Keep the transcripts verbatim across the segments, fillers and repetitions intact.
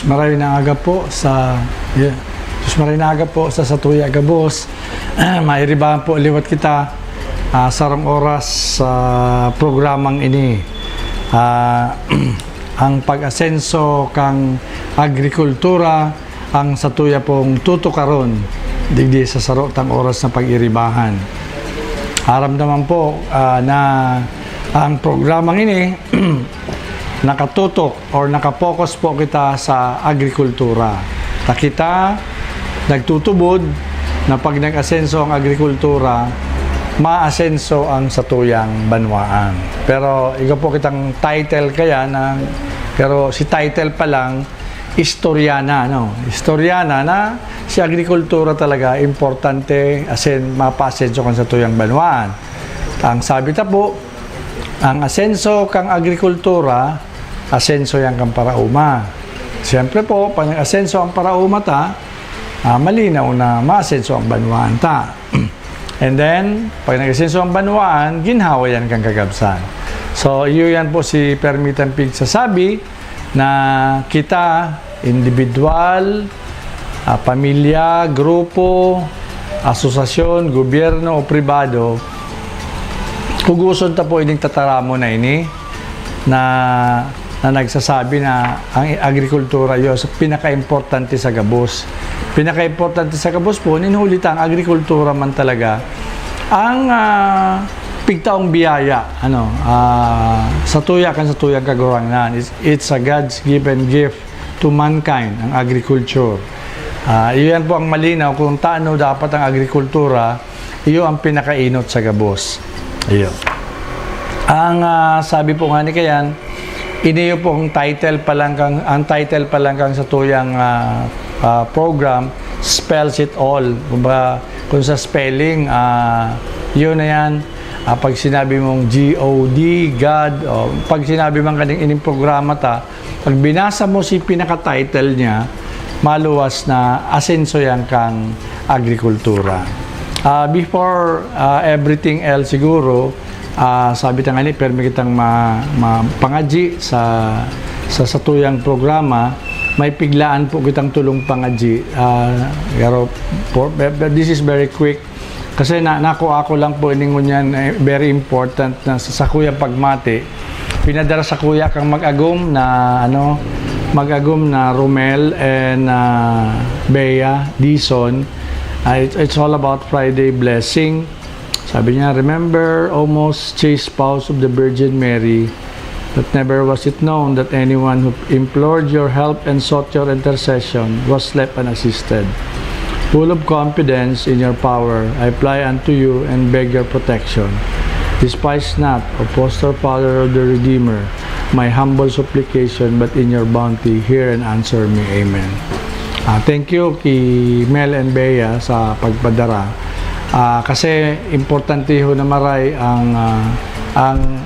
Maray na aga po sa, yeah. Diyos, maray na aga po sa satuya gabos. Mairibahan po liwat kita, ah, sarong oras sa programang ini. Ah, ang pag-asenso kang agrikultura, ang satuya pong tutukaron digdi sa sarotang oras na pag-iribahan. Aram naman po, ah, na ang programang ini nakatutok or nakapokus po kita sa agrikultura. Ta kita nagtutubod na pag nag-asenso ang agrikultura, maasenso ang satuyang banwaan. Pero igo po kitang title kaya na, pero si title pa lang, istorya na, no? Istorya na na si agrikultura talaga importante, asin mapaasenso kan satuyang banwaan. Ang sabi ta po, ang asenso kang agrikultura, asenso yan kan paraoma. Siyempre po, pag nag-asenso ang paraoma ta, ah, malinaw na maasenso ang banwaan ta. And then, pag nag-asenso ang banwaan, ginhawa yan kan kagabsan. So, iyo yan po si permitang pigsasabi na kita, individual, ah, pamilya, grupo, asosasyon, gobyerno o pribado, kuguson ta po ining tataramon na ini na, na nagsasabi na ang agrikultura iyo sa pinakaimportante sa gabos. Pinakaimportante sa gabos po, nin huli ta ang agrikultura man talaga ang, ah, pigtaong biyaya, ano, ah, satuya kan satuyang Kagurangnan. It's, it's a God's given gift to mankind, ang agriculture. Ah, iyan po ang malinaw kung taano dapat ang agrikultura, iyo ang pinakainot sa gabos. Iyo. Ang, ah, sabi po nga ni kayan, ini iyo po ang title pa lang kang, ang title pa lang kang satuyang, ah, ah, program spells it all. Kumbaga, kung sa spelling, ah, yun na yan. Ah, pag sinabi mong G O D, God, o pag sinabi man kaning ining programa ta, pag binasa mo si pinaka-title niya, maluwas na asenso yan kang agrikultura. Ah, before, ah, everything else siguro, ah, sabi ta nga ni, permi kitang ma-, ma-, pangadyi sa, sa satuyang programa, may piglaan po kitang tulong pangadyi. Ah, pero for, this is very quick. Kasi na, nakuha ko lang po ini ngunyan, eh, very important na sa, sa kuyang pagmati. Pinadara sa kuya kang mag-agom na, ano, mag-agom na Romel and, ah, Bea Dizon. Ah, it, it's all about Friday blessing. Sabi niya, "Remember, O most chaste spouse of the Virgin Mary, that never was it known that anyone who implored your help and sought your intercession was left unassisted. Full of confidence in your power, I fly unto you and beg your protection. Despise not, O foster father of the Redeemer, my humble supplication, but in your bounty, hear and answer me. Amen." Ah, thank you ki Mel and Bea sa pagpadara. Ah, kasi importante ho na maray ang, ah, ang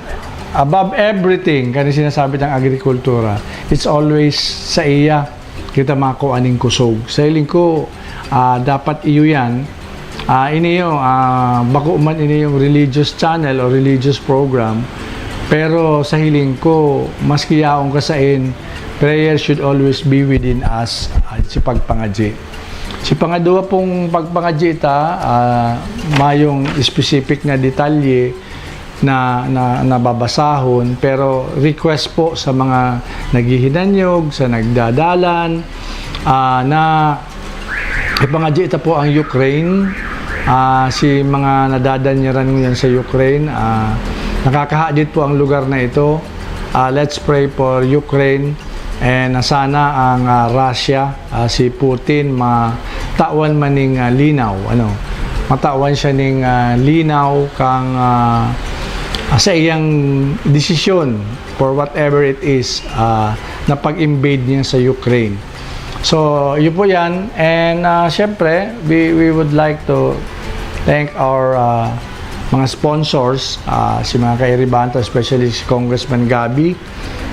above everything, kani sinasabi ng agrikultura, it's always sa iya kita makuha ning kusog. Sa hiling ko, ah, dapat iyo yan. Ah, ini yung, ah, bako man ini yung religious channel o religious program, pero sa hiling ko, maski yaon ka sain, prayer should always be within us, ah, si pagpangadyi. Si pangadwa pong pagpangadyi ta, ah, mayong specific na detalye na, na, na babasahon, pero request po sa mga naghihinanyog, sa nagdadalan, ah, na ipangadyi ta po ang Ukraine. Ah, si mga nadadanyaran ngunyan sa Ukraine, ah, nakakahadit po ang lugar na ito. Ah, let's pray for Ukraine. And, ah, sana ang, ah, Russia, ah, si Putin, matawan man ning, ah, linaw, ano, matawan siya ning, ah, linaw kang, ah, ah, sa iyang desisyon for whatever it is, ah, na pag-invade niya sa Ukraine. So, yun po yan. And, ah, syempre, we, we would like to thank our, ah, mga sponsors, ah, si mga kairibahan ta, especially si Congressman Gabby,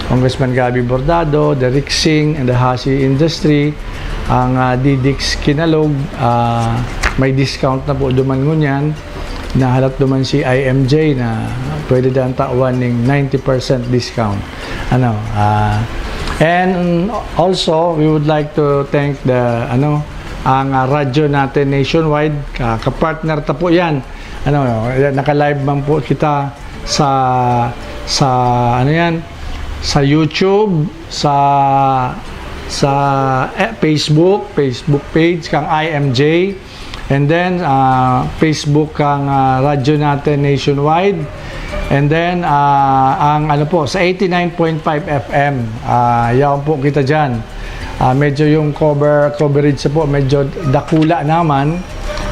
Congressman Gabby Bordado, the Rick Singh and the Hasi Industry, ang, ah, Didix Kinalog, ah, may discount na po duman ngunyan. Nahalat duman si I M J na pwede dan tawan ning ninety percent discount. Ano, ah, And also, we would like to thank the, ano, ang, ah, Radyo Natin Nationwide, ah, kapartner ta po yan. Ano, naka-live man po kita sa, sa, ano yan, sa YouTube, sa, sa, eh, Facebook, Facebook page kang I M J, and then, ah, Facebook kang, ah, Radyo Natin Nationwide, and then, ah, ang ano po, sa eighty-nine point five F M, ah, yaon po kita dyan. Ah, medyo yung cover, coverage po, medyo dakula naman.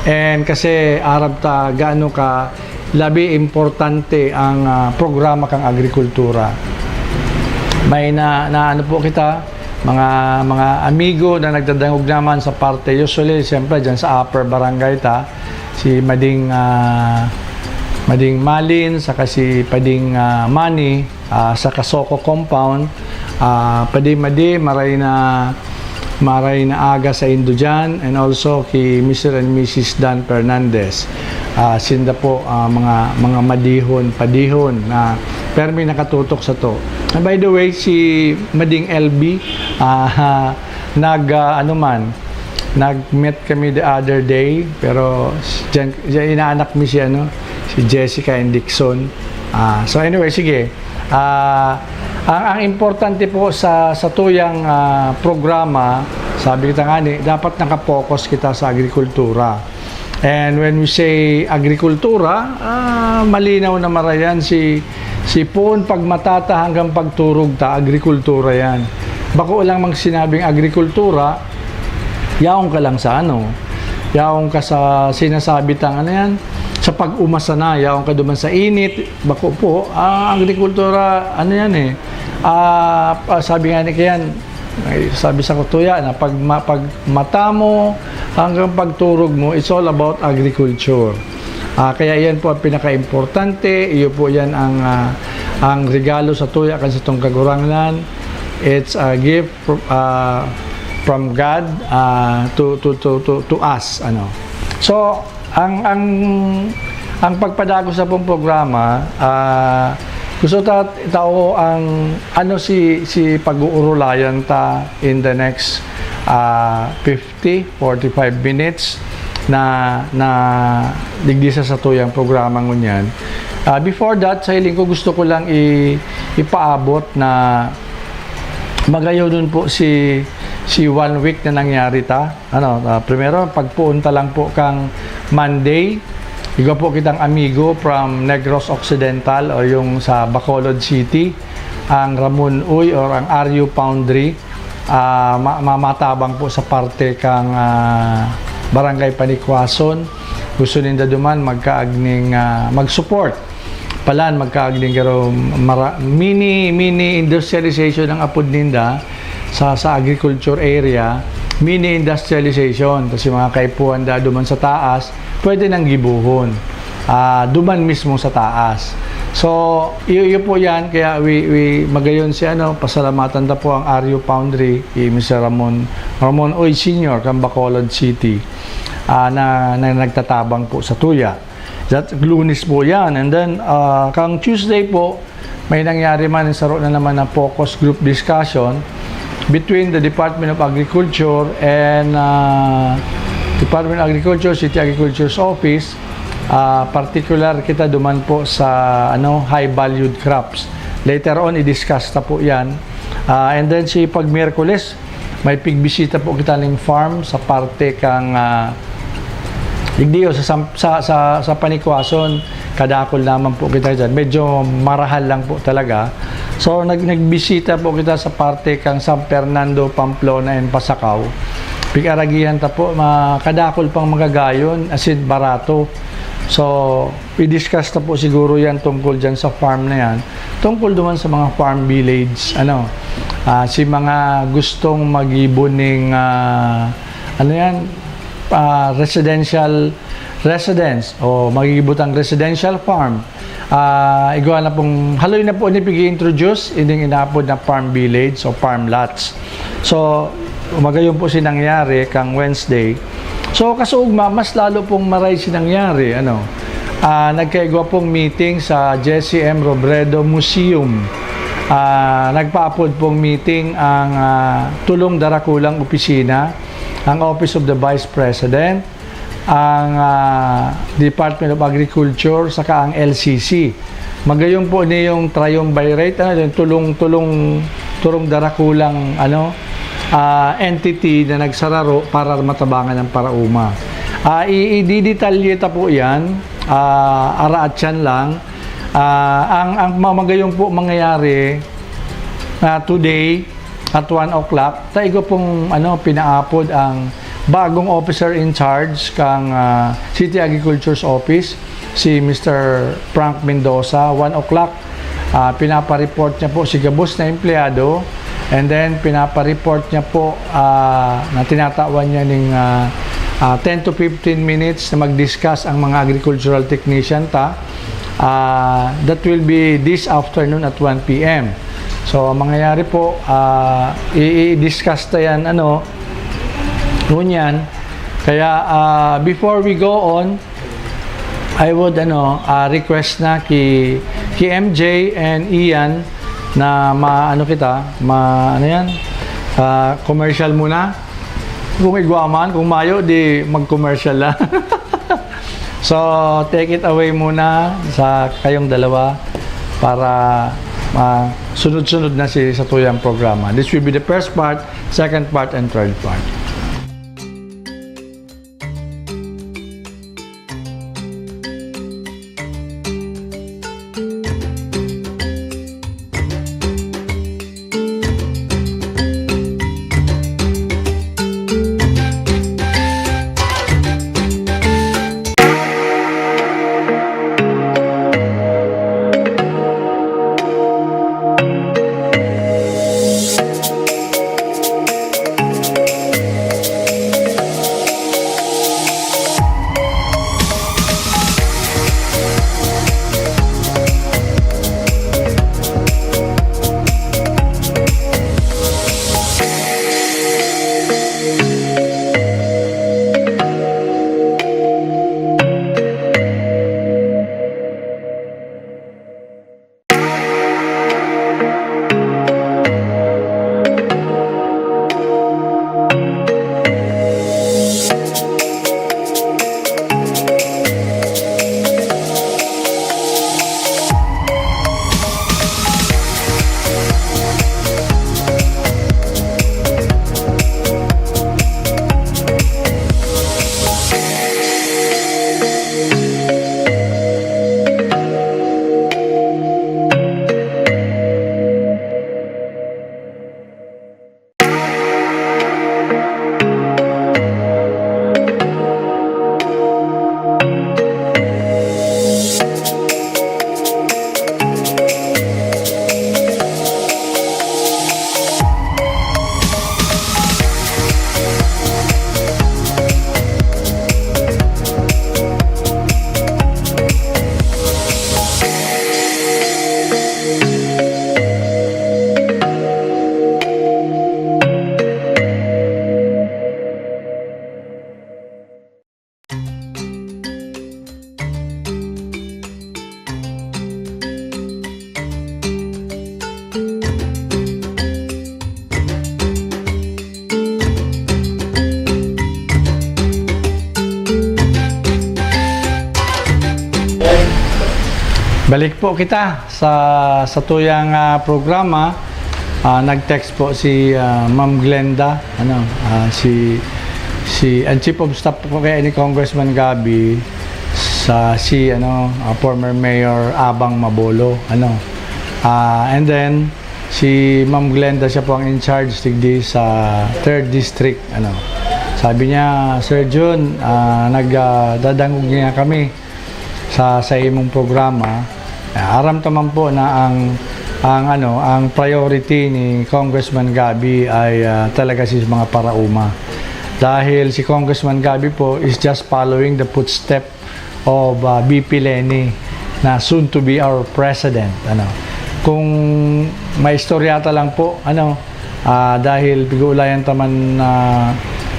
And kasi aram ta gaano ka labi importante ang, ah, programa kang agrikultura. May na, na ano po kita, mga, mga amigo na nagdadangog naman sa parte, usually, siyempre, dyan sa Upper Barangay ta, si Mading, ah, Mading Malin, saka si Pading, ah, Manny, ah, sa Kasoko compound. Ah, padi-madi, maray na, maray na aga saindo diyan, and also kay Mister and Missus Dan Fernandez. Ah, sinda po, ah, mga, mga madihon, padihon na permi nakatutok sato. And by the way, si Mading L B, ah, nag, ah, ano man, nag-met kami the other day, pero diyan, diyan inaanak mi si, ano, si Jessica and Dixon. Ah, so anyway, sige. Ah, ang, ang importante po sa, sa tuyang, ah, programa, sabi kita nga ni, dapat nakapokus kita sa agrikultura. And when we say agrikultura, ah, malinaw na marayan si, si poon pagmata ta hanggang pagturog ta, agrikultura yan. Bako lang mang sinabing agrikultura, yaon ka lang sa ano, yaon ka sa sinasabi tang ano yan, sa pag-umasa na, yaon ka duman sa init, bako po, ah, agrikultura, ano yan eh, ah, ah, sabi nga ni Kian, ay, sabi sa kutuya na pag, ma, pag mata mo hanggang pagturog mo, it's all about agriculture. Ah, kaya yan po ang pinaka-importante, iyo po yan ang, ah, ang regalo sa tuya kan sa tong kagurangnan. It's a gift fr-, ah, from God, ah, to, to, to, to, to us, ano. So, ang, ang, ang pagpadagos sa pong programa, ah, gusto ta tao ang ano si, si pag-uurulayan ta in the next, ah, fifty, forty-five minutes na, na digdi sa satuyang programa ngunyan. Ah, before that, sa hiling ko, gusto ko lang i-, ipaabot na magayon po si, si one week na nangyari ta. Ano, ah, primero, pagpoon ta lang po kang Monday. Igwa po kitang amigo from Negros Occidental o yung sa Bacolod City, ang Ramon Uy or ang R U Foundry. Ah, ma-, ma-, matabang po sa parte kang, ah, Barangay Panikwason. Gusto ninda duman magkaagning, ah, mag-support. Palan magkaagning garo mara-, mini, mini industrialization ang apod ninda sa, sa agriculture area, mini industrialization. Kasi mga kaipuhan da duman sa taas, pwede nang gibuhon. Ah, duman mismo sa taas. So, iyo, iyo po yan. Kaya we, we, magayon si ano, pasalamatan ta po ang R U Foundry, i Mister Ramon, Ramon Uy Senior, kan Bacolod City, ah, na, na nagtatabang po sa tuya. That Lunes po yan. And then, ah, kang Tuesday po, may nangyari man, saro na naman na focus group discussion between the Department of Agriculture and, ah, Department of Agriculture, City Agriculture's Office, ah, particular kita duman po sa, ano, high valued crops. Later on, i-discuss ta po yan. Ah, and then si pag Miyerkules, may pigbisita po kita ning farm sa parte kang, ah, digdi o sa Sam-, sa, sa, sa Panikwason, kadakol naman po kita diyan. Medyo marahal lang po talaga. So, nag-, nagbisita po kita sa parte kang San Fernando, Pamplona and Pasacao. Pig-aragihan ta po, ma-, kadakol pang magagayon, as in, barato. So, i-discuss ta po siguro yan tungkol dyan sa farm na yan. Tungkol duman sa mga farm village, ano, ah, si mga gustong mag-ibo ning, ah, ano yan, ah, residential residence o mag-ibo tang residential farm. Ah, igwa na pong, haloy na po ni pig-i-introduce, ining inapod na farm village o farm lots. So, magayon po si nangyari kang Wednesday. So, kasuugma, mas lalo pong maray si nangyari, ano. Ah, nagkaigwa pong meeting sa Jesse M Robredo Museum. Ah, nagpaapod pong meeting ang, ah, tulong darakulang opisina, ang Office of the Vice President, ang, ah, Department of Agriculture, saka ang L C C. Magayon po ini yung triumvirate, ano, yung tulong, tulong, tulong darakulang, ano, ah, entity na nagsararo para matabangan ang parauma. Ah, i-, ididetalye ta po yan, ah, araat yan lang. Ah, ang, ang ma-, magayon po mangyayari, ah, today at one o'clock, ta igwa pong, ano, pinaapod ang bagong officer in charge kang, ah, City Agriculture's Office, si Mister Frank Mendoza, one o'clock. Ah, pinapa-report niya po si gabos na empleyado, and then pinapa-report niya po, ah, na tinatawan niya ning, ah, ah, ten to fifteen minutes na mag-discuss ang mga agricultural technician ta. Ah, that will be this afternoon at one P M. So, ang mangyayari po, ah, i-, i-discuss ta yan, ano, ngunyan. Kaya, ah, before we go on, I would, ano, ah, request na ki, ki M J and Ian na ma-, ano kita, ma-, ano yan, ah, commercial muna. Kung igwa man, kung mayo, di mag-commercial lang. So, take it away muna sa kayong dalawa para, ah, sunod-sunod na si, satuyang programa. This will be the first part, second part, and third part. Balik po kita sa, sa tuyang, ah, programa. Ah, nag-text po si, ah, Ma'am Glenda, ano, ah, si, si, ang chief of staff po kaya ni Congressman Gabby sa si, ano, ah, former Mayor Abang Mabolo, ano. Ah, and then, si Ma'am Glenda, siya po ang in charge digdi sa third district, ano. Sabi niya, "Sir Jun, ah, nag, ah, dadangog niya kami sa, sa imong programa." Ah, aram ta man po na ang, ang, ano, ang priority ni Congressman Gabby ay, ah, talaga si mga parauma. Dahil si Congressman Gabby po is just following the footstep of, ah, V P Leni na soon to be our president, ano. Kung maistorya ta lang po, ano, ah, dahil pig-uulayan ta man na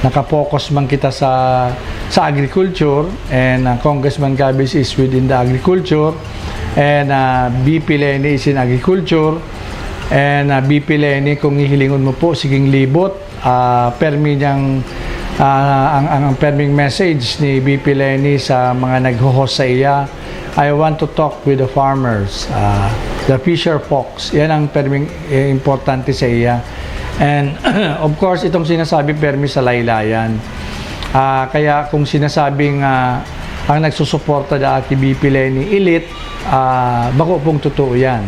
nakapokus man kita sa, sa agriculture, and, ah, Congressman Gabby is within the agriculture, and, ah, V P Leni is in agriculture, And, ah, B P Leni, kung hihilingon mo po, siging libot. Ah, permi niyang, ah, ang, ang, ang perming message ni B P Leni sa mga naghohost sa iya, "I want to talk with the farmers, ah, the fisher folks." Yan ang perming, eh, importante sa iya. And, of course, itong sinasabi, permi sa laylayan. Ah, kaya kung sinasabing, ah, ang nagsusuporta daa ki B P Leni, elite, ah, bako pong totoo yan.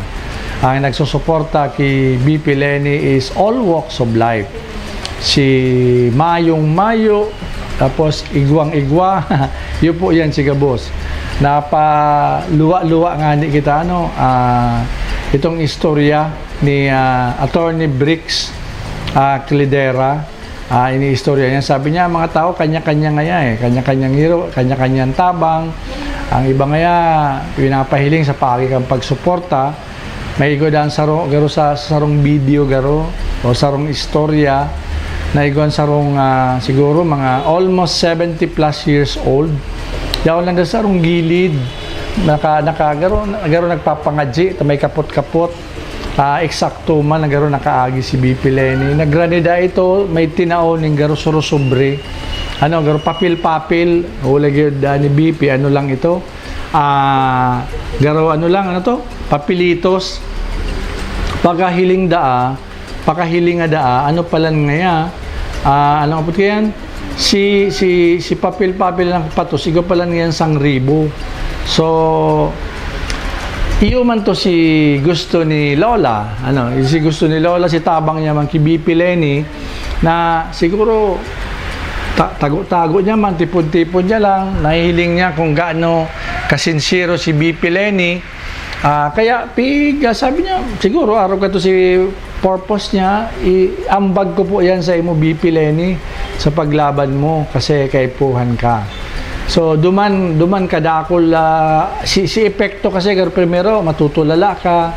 Ang nagsusuporta ki B P Leni is all walks of life. Si mayong-mayo, tapos igwang-igwa, yun po yan si gabos. Napaluwa-luwa ngani kita, ano, ah, itong istorya ni, ah, Attorney Bricks, ah, Cledera. Ah, iniistorya niya. Sabi niya, mga tao, kanya-kanya ngaya eh. Kanya-kanyang hiro, kanya-kanyang tabang. Ang iba ngaya, pinapahiling sa paagi kan pagsuporta. May igwa daan saro, garo sa, sa sarong video, garo, o sarong istorya, na igwa sarong, ah, siguro, mga almost seventy plus years old. Yaon lang sa sarong gilid, naka, naka, garo, garo nagpapangadyi, ta may kapot-kapot. Ah, eksakto man na garo nakaagi si B P Leni. Nagrani daa ito, may tinao ning garo surusubre. Ano, garo papel-papel, huli gyud daa ni B P, ano lang ito? Ah, garo ano lang, ano to? Papelitos. Pagkahiling daa, pakahiling nga daa, ano palan ngaya? Ah, ano apod kayan? Si, si, si papel-papel na patos, igwa palan ngayan sang ribo. So, iyo man to si gusto ni Lola, ano, si gusto ni Lola, si tabang niya man ki B P Leni, na siguro ta-, tago-tago niya man, tipon-tipon niya lang, nahihiling niya kung gaano kasinsero si B P Leni. Ah, kaya pig-, sabi niya, "Siguro arog kato si purpose niya, i-, ambag ko po yan sa imo, B P Leni, sa paglaban mo, kasi kaipuhan ka." So, duman, duman kadakul, ah, si, si epekto kasi, gar-, primero, matutulala ka.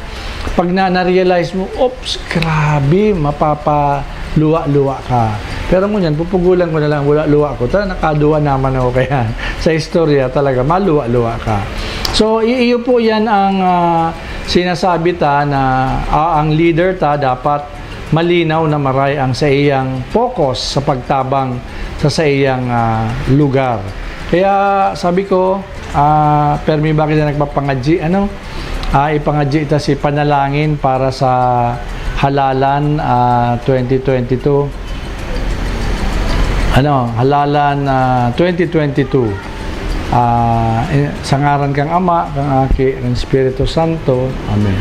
Pag na, na-realize mo, "Oops, grabe, mapapaluwa-luwa ka." Pero ngunyan, pupugulan ko na lang, luwa-luwa ko. Ta, nakaduwa naman ako kaya sa istorya, talaga, maluwa-luwa ka. So, i-, iyo po yan ang, ah, sinasabi ta na, ah, ang leader ta dapat malinaw na maray ang saiyang focus sa pagtabang sa saiyang, ah, lugar. Kaya sabi ko, ah, permi ba kita nagpapangadyi, ano? Ah, ipangadyi ita si panalangin para sa halalan, ah, twenty twenty-two. Ano, halalan, ah, twenty twenty-two. Ah, eh, sa ngaran kang Ama, kang Aki, kang Espiritu Santo. Amen.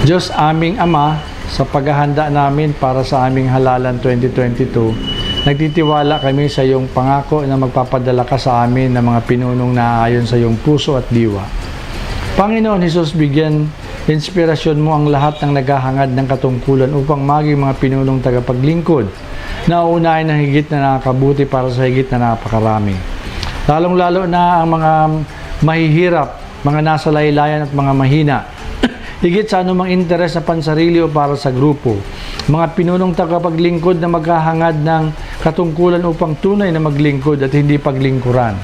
Diyos aming Ama, sa paghahanda namin para sa aming halalan twenty twenty-two, nagtitiwala kami sa iyong pangako na magpapadala ka sa amin ng mga pinunong naaayon sa iyong puso at diwa. Panginoon Jesus, bigyan inspirasyon mo ang lahat ng naghahangad ng katungkulan upang maging mga pinunong tagapaglingkod na uunahin ng higit na nakakabuti para sa higit na napakarami. Lalong-lalo na ang mga mahihirap, mga nasa laylayan at mga mahina, higit sa anumang interes na pansarili o para sa grupo. Mga pinunong tagapaglingkod na maghahangad ng katungkulan upang tunay na maglingkod at hindi paglingkuran.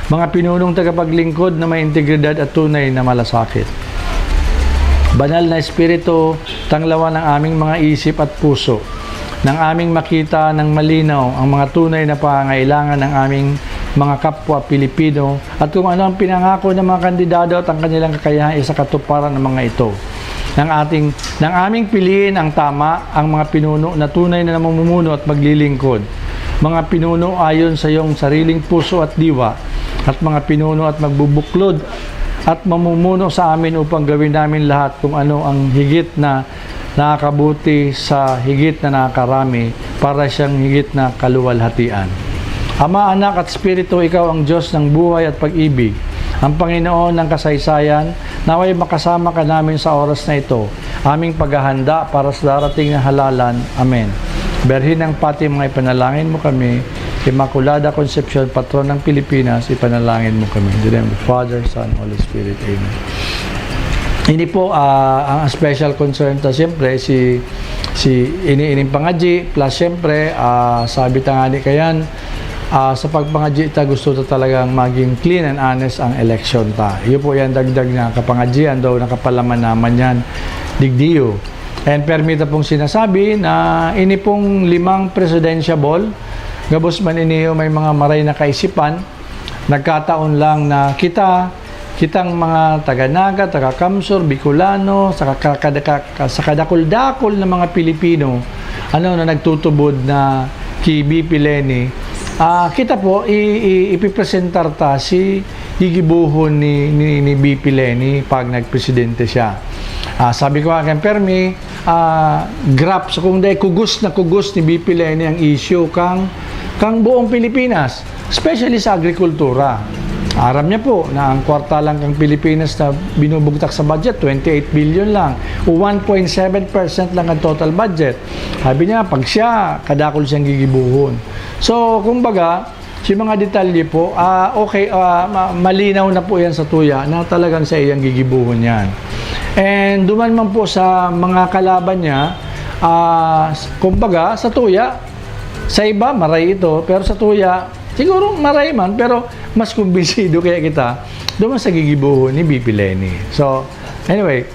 Mga pinunong tagapaglingkod na may integridad at tunay na malasakit. Banal na Espiritu, tanglawan ang aming mga isip at puso, nang aming makita ng malinaw ang mga tunay na pangangailangan ng aming mga kapwa Pilipino at kung ano ang pinangako ng mga kandidado at ang kanilang kakayahan sa katuparan ng mga ito. Ng ating, ng aming piliin ang tama, ang mga pinuno na tunay na namumumuno at maglilingkod. Mga pinuno ayon sa iyong sariling puso at diwa, at mga pinuno at magbubuklod at mamumuno sa amin upang gawin namin lahat kung ano ang higit na nakakabuti sa higit na nakakarami para siyang higit na kaluwalhatian. Ama, Anak, at Espiritu, ikaw ang Diyos ng buhay at pag-ibig, ang Panginoon ng kasaysayan, nawa'y makasama ka namin sa oras na ito, aming paghahanda para sa darating na halalan. Amen. Birhen ng Fatima, ipanalangin mo kami. Immaculada Concepcion, patron ng Pilipinas, ipanalangin mo kami. In the name of Father, Son, Holy Spirit. Amen. Ini po, ah, ang special concern ta, siyempre, si, si ini, ining pangadyi, plus, siyempre, ah, sabi ta ngani kayan, ah, sa pagpangadyi ta, gusto ta talagang maging clean and honest ang eleksyon ta. Iyo po yan, dagdag na kapangadyian, daw nakapalaman naman yan, digdiyo. And permi ta pong sinasabi na ini pong limang presidentiable, gabos man ini may mga maray na kaisipan, nagkataon lang na kita, kitang mga taga Naga, taga Kamsur, Bicolano, sa ka-, ka-, ka-, sa kadakul-dakul na mga Pilipino, ano, na nagtutubod na ki B P Leni, ah, kita po, i-, i-, ipipresentar ta si gigibohon ni, ni, ni B P Leni pag nagpresidente siya. Ah, sabi ko nga kan permi, ah, graph, so kung dai kugos na kugos ni B P Leni ang issue kang, kang buong Pilipinas, especially sa agrikultura. Aram niya po na ang kwarta lang kang Pilipinas na binubugtak sa budget, twenty-eight billion lang, o one point seven percent lang ang total budget. Sabi niya, pag siya, kadakul siyang gigibohon. So, kumbaga, si mga detalye po, ah, okay, ah, ma-, malinaw na po yan sa tuya na talagang sa iyang gigibohon yan. And duman man po sa mga kalaban niya, ah, s-, kumbaga, sa tuya, sa iba, maray ito, pero sa tuya, siguro maray man, pero mas kumbinsido kaya kita duman sa gigibohon ni B P Leni. So, anyway,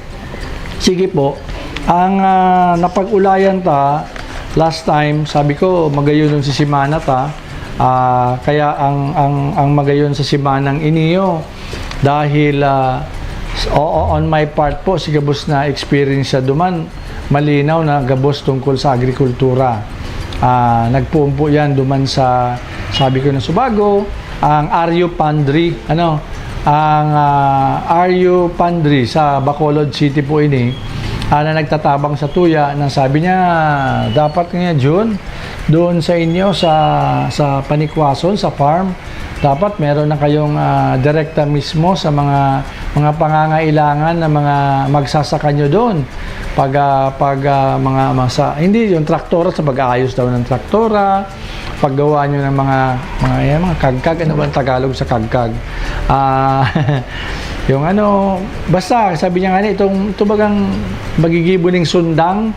sige po. Ang, ah, napag-ulayan ta last time, sabi ko, magayon si semana ta. Ah, kaya ang, ang, ang magayon sa semanang iniyo, dahil, ah, s-, o-, o-, on my part po, si gabos na experience siya duman, malinaw na gabos tungkol sa agrikultura. Ah, nagpoon po yan duman sa, sabi ko na subago, ang Aryo Pondry, ano, ang, ah, Aryo Pondry sa Bacolod City po ini, ah, na nagtatabang sa tuya na sabi niya, "Dapat nga, Jun, doon sa inyo, sa, sa panikwason, sa farm, dapat meron na kayong, ah, direkta mismo sa mga, mga pangangailangan na mga magsasaka nyo doon." Pag, ah, pag, ah, mga, mga sa, hindi, yung traktora, sa pag-aayos daw ng traktora, paggawa nyo ng mga, mga, yan, mga kagkag. Ano ba ang Tagalog sa kagkag? Ah, yung ano, basta, sabi niya nga, itong, ito bagang magigibo ning sundang,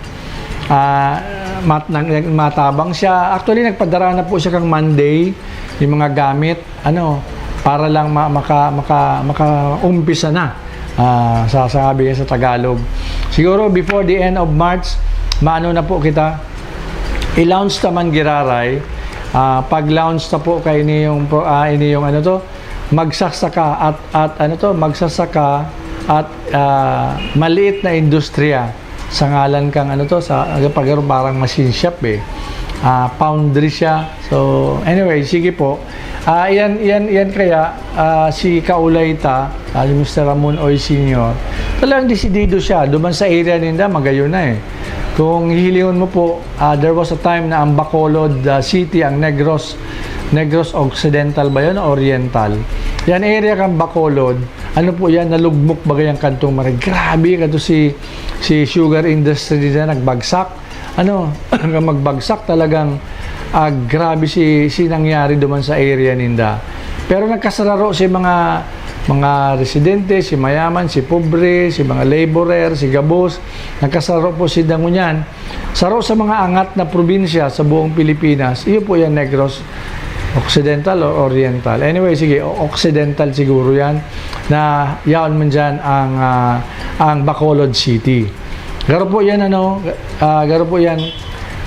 ah, mat-, nag-, nag-, matabang siya. Actually, nagpadara na po siya kang Monday, yung mga gamit, ano, para lang ma-, maka-, maka-, maka-umpisa na, ah, sa, sabi sa Tagalog. Siguro before the end of March, maano na po kita, i-launch ta man giraray, ah, pag-launch ta po kay ini yung pro-, ah, ini yung ano to, magsasaka at, at ano to, magsasaka at, ah, maliit na industriya sa ngalan kang ano to, sa, ano, pag parang machine shop eh. Ah, foundry siya. So, anyway, sige po. Ah, yan, yan, yan kaya, ah, si kaulay ta, ah, si Mister Ramon Oy Senior, talagang desidido siya. Duman sa area ninda, magayon na eh. Kung hihilingon mo po, ah, there was a time na ang Bacolod, ah, City, ang Negros, Negros Occidental ba yun? Oriental. Yan area kang Bacolod, ano po yan, nalugmok baga yung kantong maray. Grabe, kanto si, si sugar industry nila nagbagsak. Ano, magbagsak talagang, ah, grabe si, si nangyari duman sa area ninda. Pero nagkasararo si mga, mga residente, si mayaman, si pobre, si mga laborer, si gabos, nagkasararo po si ngunyan. Saro sa mga angat na probinsya sa buong Pilipinas, iyo po yan, Negros Occidental or Oriental. Anyway, sige, o-, Occidental siguro yan, na yaon man dyan ang, ah, ang Bacolod City. Garo po yan, ano, ah, garo po yan,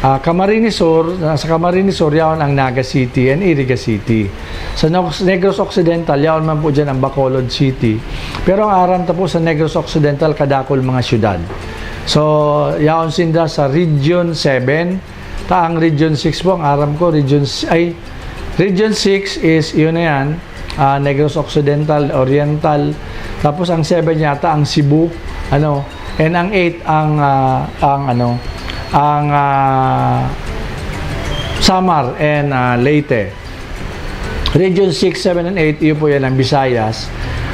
ah, Camarines Sur, sa Camarines Sur, yaon ang Naga City and Iriga City. Sa Nox-, Negros Occidental, yaon man po dyan ang Bacolod City. Pero ang aram ta po sa Negros Occidental, kadakol mga syudad. So, yaon sinda sa Region seven, ta ang Region six po, ang aram ko, Region s-, ay, Region six is, yun na yan, ah, Negros Occidental, Oriental. Tapos ang seven yata, ang Cebu, ano, and ang eight, ang, ah, ang, ano, ang, ah, Samar and, ah, Leyte. Region six, seven, and eight, iyo po yan ang Visayas.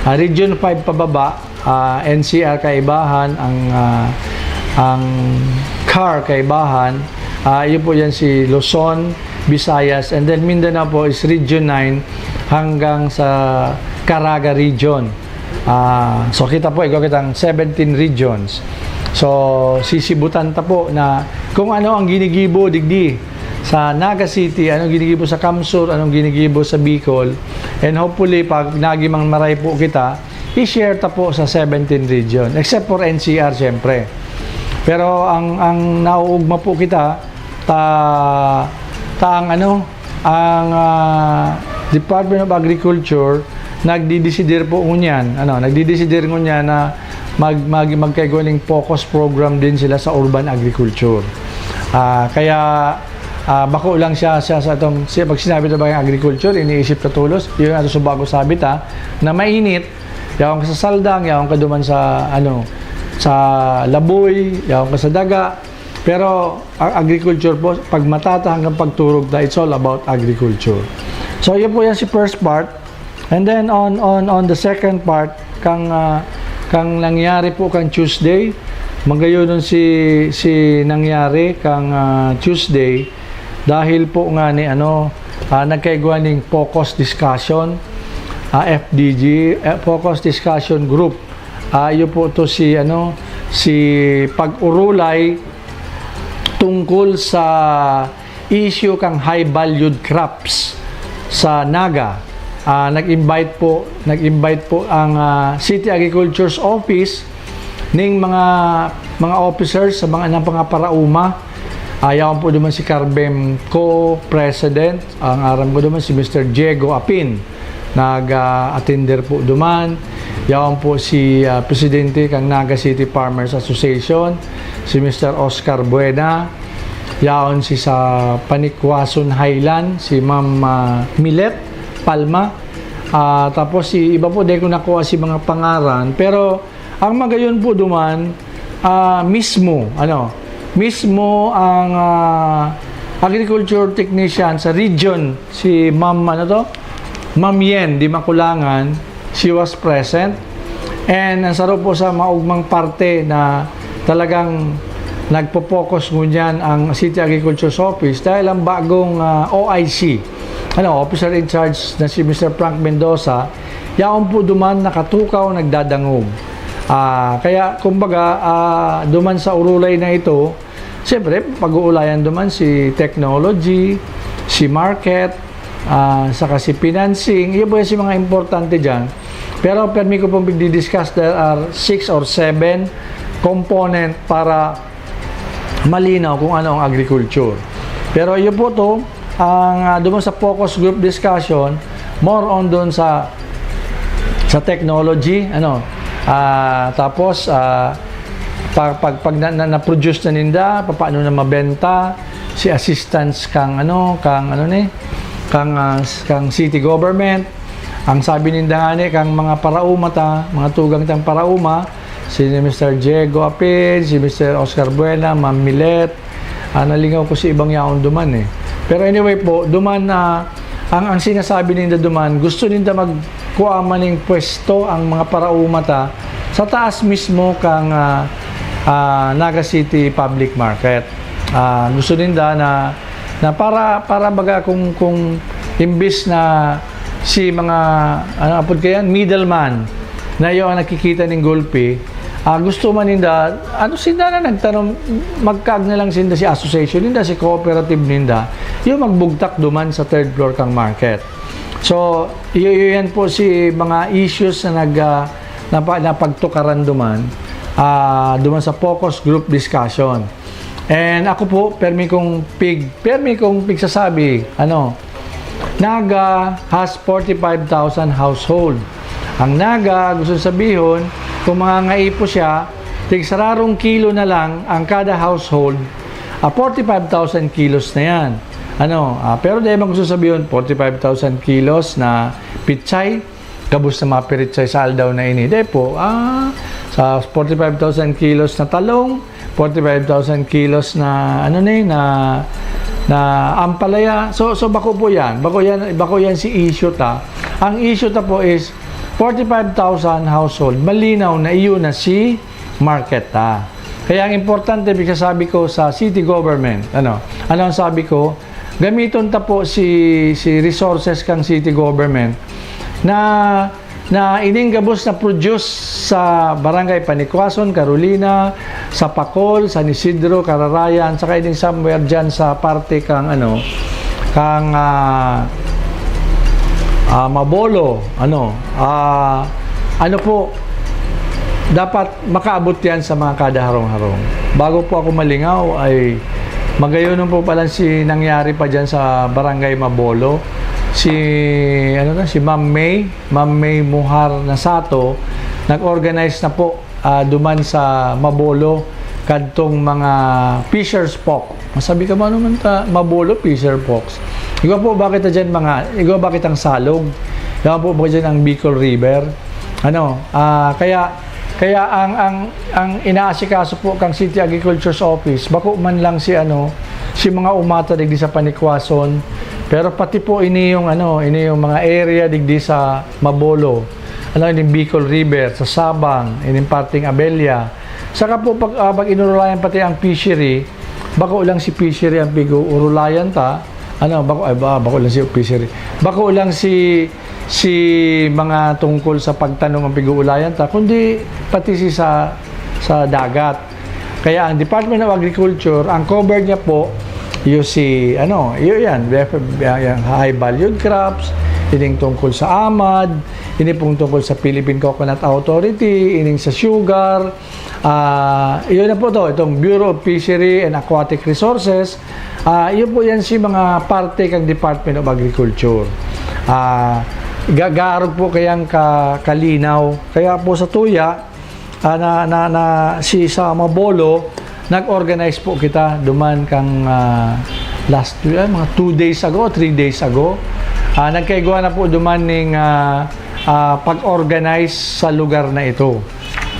Ah, Region five pababa, ah, N C R kaibahan, ang, ah, ang C A R kaibahan. Ah, iyo po yan si Luzon, Visayas, and then Mindanao po is Region nine hanggang sa Caraga Region. Ah, so kita po, ikaw kitang seventeen regions. So, sisibutan ta po na kung ano ang ginigibo digdi sa Naga City, anong ginigibo sa Kamsur, anong ginigibo sa Bicol. And hopefully, pag nagimang maray po kita, i-share ta po sa seventeen region, except for N C R, syempre. Pero ang, ang nauugma po kita, ta, ta ang ano, ang, ah, Department of Agriculture, nagdidesider po ngunyan, ano, nagdidesider ngunyan na mag-, mag-, magkaigwa ning focus program din sila sa urban agriculture. Ah, kaya, ah, bako lang siya, siya sa atong, siya, pag sinabi ta ba yung agriculture, iniisip ta tolos, yun ang subago sabi ta, na mainit, yaon ka sa Saldang, yaon ka duman sa, ano, sa Laboy, yaon ka sa Daga. Pero ang agriculture po, pag mata ta hanggang pagturog ta, it's all about agriculture. So, yun po yan si first part. And then on, on, on the second part, kang, ah, kang nangyari po kang Tuesday, magayon si, si nangyari kang, ah, Tuesday, dahil po nga ni ano, ah, nagkaigwa ning focus discussion, ah, F D G, eh, focus discussion group. Ah, iyo po to si ano, si pag-urulay tungkol sa issue kang high valued crops sa Naga. Ah, nag-invite po, nag-invite po ang, ah, City Agriculture's Office ning mga, mga officers sa mga, ng mga parauma. Ah, yaon po duman si Carbem Co, President. Ang aram ko duman si Mister Diego Apin, nag, ah, attender po duman. Yaon po si, ah, Presidente kang Naga City Farmers Association, si Mister Oscar Buena. Yaon si sa Panikwason Highland, si Ma'am, ah, Milet Palma. Ah, tapos si iba po, di ko nakuha si mga pangaran. Pero ang magayon po duman, ah, mismo, ano, mismo ang, ah, agriculture technician sa region, si Ma'am, ano to? Ma'am Yen, di makulangan, she was present. And ang saro po sa maugmang parte na talagang nagpo-focus ngunyan ang City Agriculture's Office dahil ang bagong, ah, O I C, ano, Officer in Charge na si Mister Frank Mendoza, yaon po duman nakatukaw, nagdadangog. Ah, kaya, kumbaga, ah, duman sa urulay na ito, siyempre, pag-uulayan duman si technology, si market, ah, saka si financing. Iyo po yan si mga importante dyan. Pero permi ko pong pigdi-discuss, there are six or seven component para malinaw kung ano ang agriculture. Pero iyo po to, ang, ah, duman sa focus group discussion, more on doon sa, sa technology, ano, ah, tapos, ah, pag, pag, pag na, na, na-produce na ninda, paano na mabenta, si assistance kang, ano, kang, ano ni, kang, ah, kang city government. Ang sabi ninda nga ni, kang mga parauma ta, mga tugang tang parauma, si Mister Diego Apin, si Mister Oscar Buena, Ma'am Milet, ah, nalingaw ko si ibang yaon duman eh. Pero anyway po, duman na ang, ang sinasabi ninda duman, gusto ninda magkuha man ning pwesto ang mga parauma ta sa taas mismo kang, ah, ah, Naga City Public Market. Ah, gusto ninda na, na para, para baga kung, kung imbis na si mga, ano apod kayan, middleman, na iyo ang nakikita ning gulpi, ah, gusto man ninda, ano, sinda na nagtanom, magkaag na lang sinda si association ninda, si cooperative ninda, yung magbugtak duman sa third floor kang market. So, iyo, iyo yan po si mga issues na nag, ah, napa-, napagtukaran duman, ah, duman sa focus group discussion. And ako po, permi kong pig-, permi kong pigsasabi, ano, Naga has forty-five thousand household. Ang Naga, gusto sabihon, kung mangangaipo siya, tig sararong kilo na lang ang kada household, ah, forty-five thousand kilos na yan. Ano, ah, pero di man gusto sabihon, forty-five thousand kilos na pichay, gabos na mapirichay sa aldaw na ini. Di po, ah, sa forty-five thousand kilos na talong, forty-five thousand kilos na, ano ni, na, na ampalaya. So, so bako po yan. Bako yan, bako yan si issue ta. Ang issue ta po is forty-five thousand household. Malinaw na iyo na si market ta. Kaya ang importante, pigsasabi ko sa city government, ano, ano ang sabi ko, gamiton ta po si, si resources kang city government na, na ining gabos na produce sa Barangay Panikwason, Carolina, sa Pacol, San Isidro, Cararayan, saka ining somewhere dyan sa parte kang, ano, kang, ah, ah, Mabolo, ano, ah, ano po, dapat makaabot yan sa mga kada harong-harong. Bago po ako malingaw, ay magayon po pala si nangyari pa dyan sa Barangay Mabolo. Si, ano na, si Ma'am May, Ma'am May Muhar Nasato, nag-organize na po, ah, duman sa Mabolo, kadtong mga fisher's folk. Masabi ka, "Ano man ta, Mabolo, fisher folks?" Igwa po, bakit na dyan mga, igwa bakit ang salog? Igwa po ba dyan ang Bicol River? Ano, ah, kaya, kaya ang, ang, ang inaasikaso po kang City Agriculture's Office, bako man lang si ano, si mga umata digdi sa Panikwason, pero pati po ini yung ano, ini yung mga area digdi sa Mabolo, ano, ining Bicol River, sa Sabang, ining parting Abella. Saka po pag, ah, pag inurulayan pati ang fishery, bako lang si fishery ang pig-uurulayan ta, ano, bako, ay, ba, bako lang si fishery. Bako lang si, si mga tungkol sa pagtanom ang pig-uulayan ta, kundi pati si sa, sa dagat. Kaya ang Department of Agriculture, ang cover niya po, yung si, ano, yun yan, yan, yan, high valued crops, ining tungkol sa amad, ini pong tungkol sa Philippine Coconut Authority, ining sa sugar, ah, yun na po to, itong Bureau of Fishery and Aquatic Resources, ah, yun po yan si mga parte kang Department of Agriculture. Ah, gagarog po kayang ka, kalinaw. Kaya po sa tuya, ah, na, na, na si sa Mabolo, nag-organize po kita duman kang, ah, last, ah, mga two days ago, three days ago. Ah, nagkaigwa na po duman ning, ah, ah, pag-organize sa lugar na ito.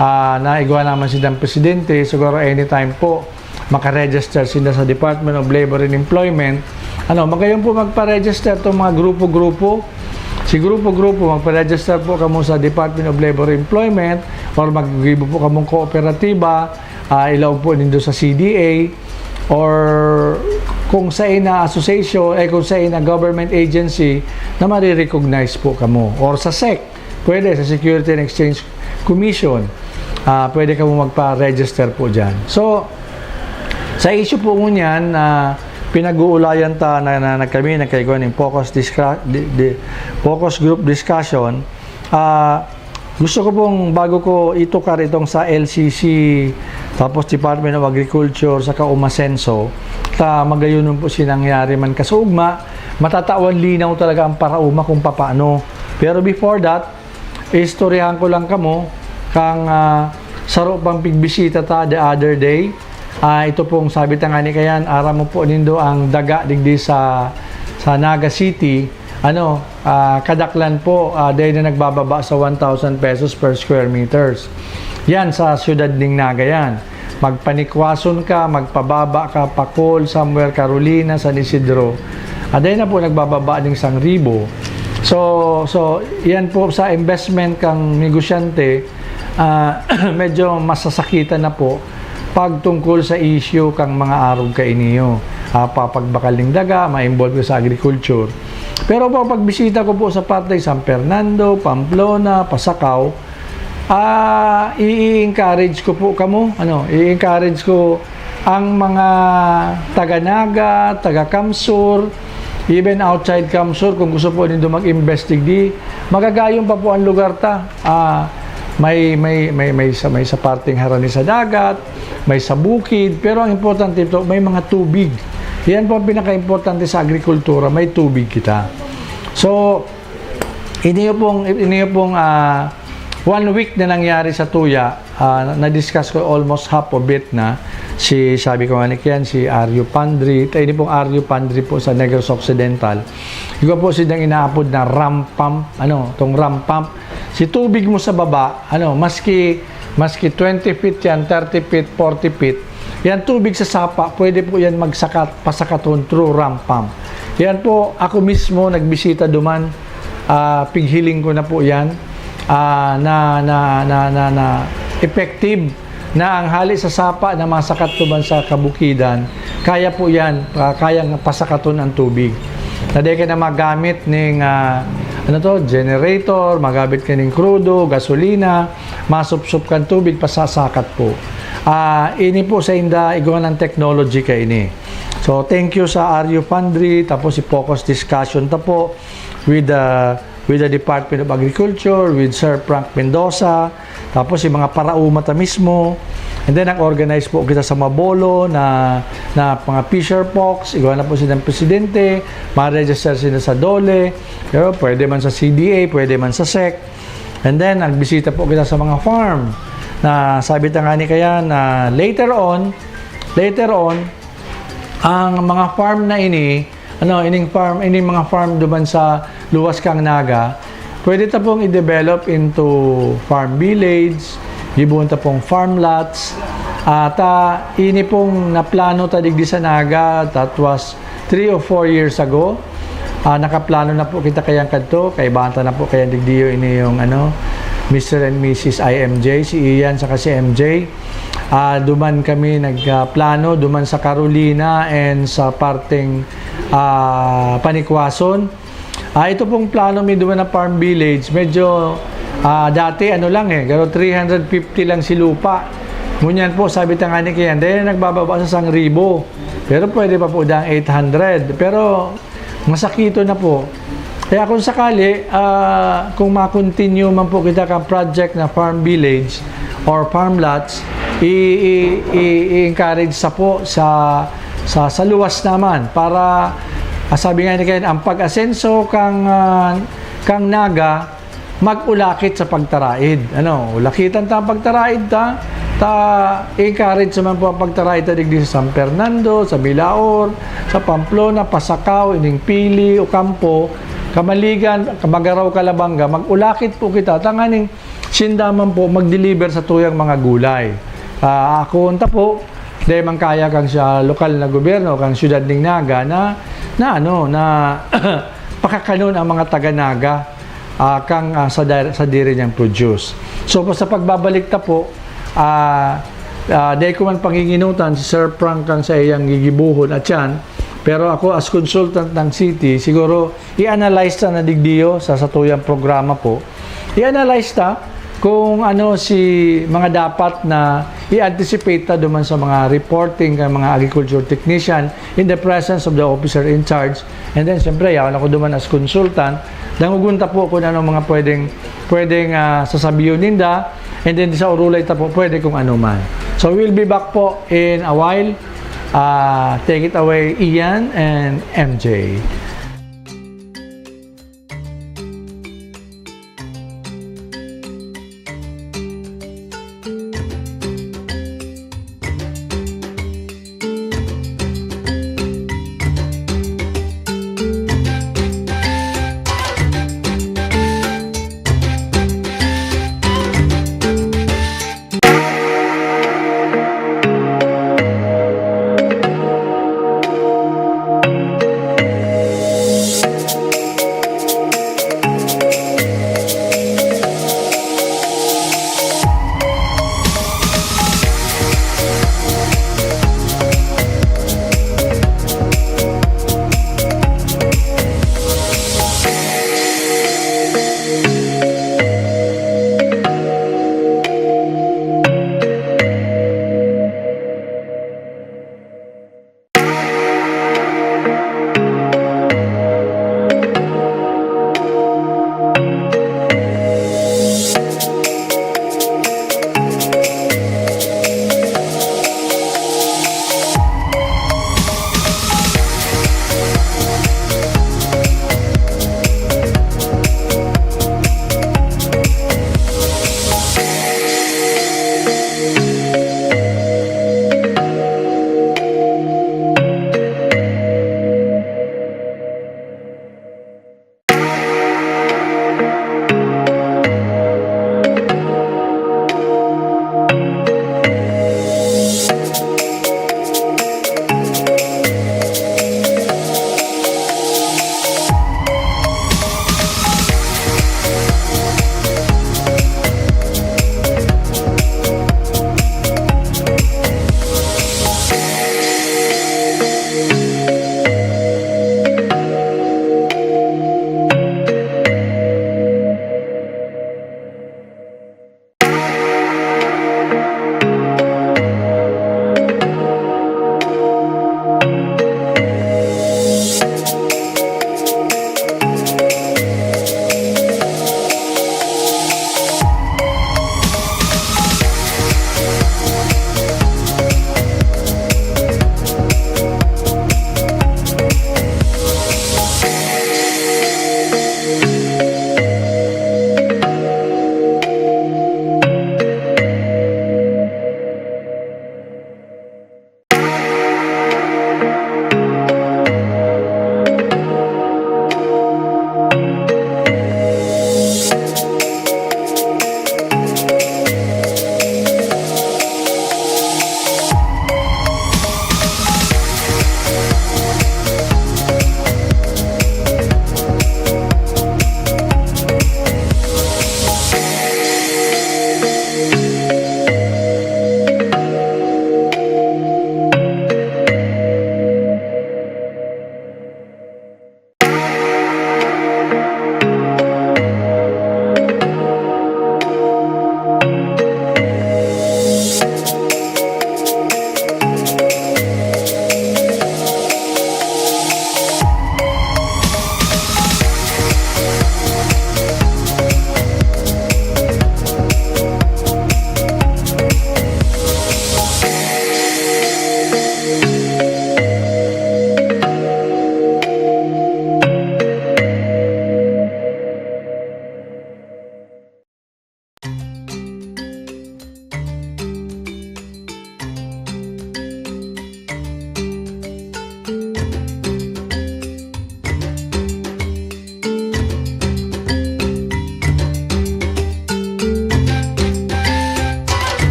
Ah, naigwa naman si Dang Presidente, siguro anytime po, makaregister sila sa Department of Labor and Employment. Ano, magayon po magpa-register tong mga grupo-grupo. Si grupo-grupo, magpa-register po kamo sa Department of Labor and Employment or maggibo po kamong kooperatiba, ah, ilaog po nindo sa C D A or kung sa ina association, eh, kung sa ina government agency na marirecognize po kamo or sa sec. Pwede sa Security and Exchange Commission. Ah, pwede kamo magpa-register po dyan. So, sa issue po ngunyan, ah, pinag-uulayan ta na, na, na kami nagkaigwa ning focus discra-, di, di, focus group discussion. Ah, gusto ko pong, bago ko itukar itong sa L C C, tapos Department of Agriculture, saka Umasenso, ta magayon po sinangyari man kasuugma, matatawan linaw talaga ang parauma kung papaano. Pero before that, istoryahan ko lang kamo, kang, ah, saro pang pigbisita ta the other day. Ah, ito pong sabi ta nga ni kayan, aram mo po nindo ang daga digdi sa, sa Naga City, ano, ah, kadaklan po, ah, dahil na nagbababa sa one thousand pesos per square meters. Yan sa siyudad ning Naga yan. Magpanikwason ka, magpababa ka, Pacol, somewhere, Carolina, San Isidro. Ah, dahil na po nagbababa ning sang ribo. So, so, yan po sa investment kang negosyante, ah, medyo masasakitan na po pag tungkol sa issue kang mga arog kainiyo. Ah, papagbakal ning daga, ma-involve ka sa agriculture. Pero po, pagbisita ko po sa parte San Fernando, Pamplona, Pasacao, ah, i-encourage ko po kamo, ano, i-encourage ko ang mga taga Naga, taga Kamsur, even outside Kamsur, kung gusto po nindo mag-invest digdi, magagayon pa po ang lugar ta. Ah, may, may, may, may sa, may sa parteng harani sa dagat, may sa bukid, pero ang importante ito, may mga tubig. Yan po ang pinaka-importante sa agrikultura, may tubig kita. So, ini pong, ini pong, ah, one week na nangyari sa tuya, ah, na-discuss ko almost half of it na. Si, sabi ko nga ni Kian, si Aryo Pandri, tayo ni pong Aryo Pandri po sa Negros Occidental. Iba po silang inaapod na ram pump, ano, tong ram pump. Si tubig mo sa baba, ano, maski, maski twenty feet yan, thirty feet, forty feet, yan tubig sa sapa, pwede po yan magsakat, pasakaton through ram pump. Yan po, ako mismo nagbisita duman, ah, pighiling ko na po yan, ah, na, na, na, na, na effective na ang hali sa sapa na masakat duman sa kabukidan, kaya po yan, ah, kayang pasakaton ang tubig. Na di ka na magamit ning, ah, ano to, generator, magamit ka ning krudo, gasolina, masupsup kang tubig, pasasakat po. Ah, ini po sa inda, igwa ng technology ka ini. So, thank you sa Aryo Pandri, tapos si Focus Discussion ta po with the, with the Department of Agriculture, with Sir Frank Mendoza, Tapos yung mga parauma ta mismo. And then, nag-organize po kita sa Mabolo na, na mga fisher folks, igwa na po silang presidente, ma-register sila sa DOLE, pero pwede man sa C D A, pwede man sa SEC. And then, nagbisita po kita sa mga farm na sabi ta nga ni kaya na later on, later on, ang mga farm na ini, ano, ining farm, ining mga farm duman sa luwas kang Naga, pwede ta pong i-develop into farm village, gibohon ta pong farm lots. At, ah, ini pong naplano ta digdi sa Naga, that was three or four years ago. Ah, nakaplano na po kita kayang kadto, kaibahan ta na po kayang digdiyo ini yung, ano, Mister and Missus I M J, si Ian saka si M J. Ah, duman kami nagplano, duman sa Carolina and sa parteng, ah, Panikwason. Ah, ito pong plano mi duman na farm village, medyo, ah, dati ano lang eh, pero three hundred fifty lang si lupa. Ngunyan po, sabi ta nga ni Kian, dahil nagbababa sa sangribo. Pero pwede pa po dang eight hundred. Pero masakito na po. Kaya kung sakali, ah, kung ma-continue man po kita kan project na farm village or farm lots, i-, i-, i-, i-encourage sa po sa, sa, sa luwas naman para, ah, sabi nga ni Ken, ang pag-asenso kang, ah, kang Naga mag-ulakit sa pagtaraid. Ano, ulakitan ta ang pagtaraid ta, ta encourage naman po ang pagtaraid ta digdi sa San Fernando, sa Milaor, sa Pamplona, Pasacao, ining Pili, Ocampo, Camaligan, Camagaraw, Calabanga, mag-ulakit po kita tanganing sinda man po mag-deliver sa tuyang mga gulay. Ah, ako unta po, dai man kaya kan sa lokal na gobyerno, kan siyudad ning Naga na, na ano, na pakakanon ang mga taga Naga, ah, kang, ah, sa dar-, sa diri niyang produce. So, sa pagbabalik ta po, ah, ah, dai ko man panginginutan si Sir Frank kang sa iyang gigibohon at yan. Pero ako, as consultant ng city, siguro, i-analyze ta na digdiyo sa satuyang programa po. I-analyze ta kung ano si mga dapat na i-anticipate ta duman sa mga reporting kan mga agriculture technician in the presence of the officer in charge. And then, siyempre, yaon ako duman as consultant. Dangogon ta po kung ano mga pwedeng, pwedeng, ah, sasabihon ninda. And then, sa urulay ta po, pwede kung ano man. So, we'll be back po in a while. Ah, take it away, Ian and M J.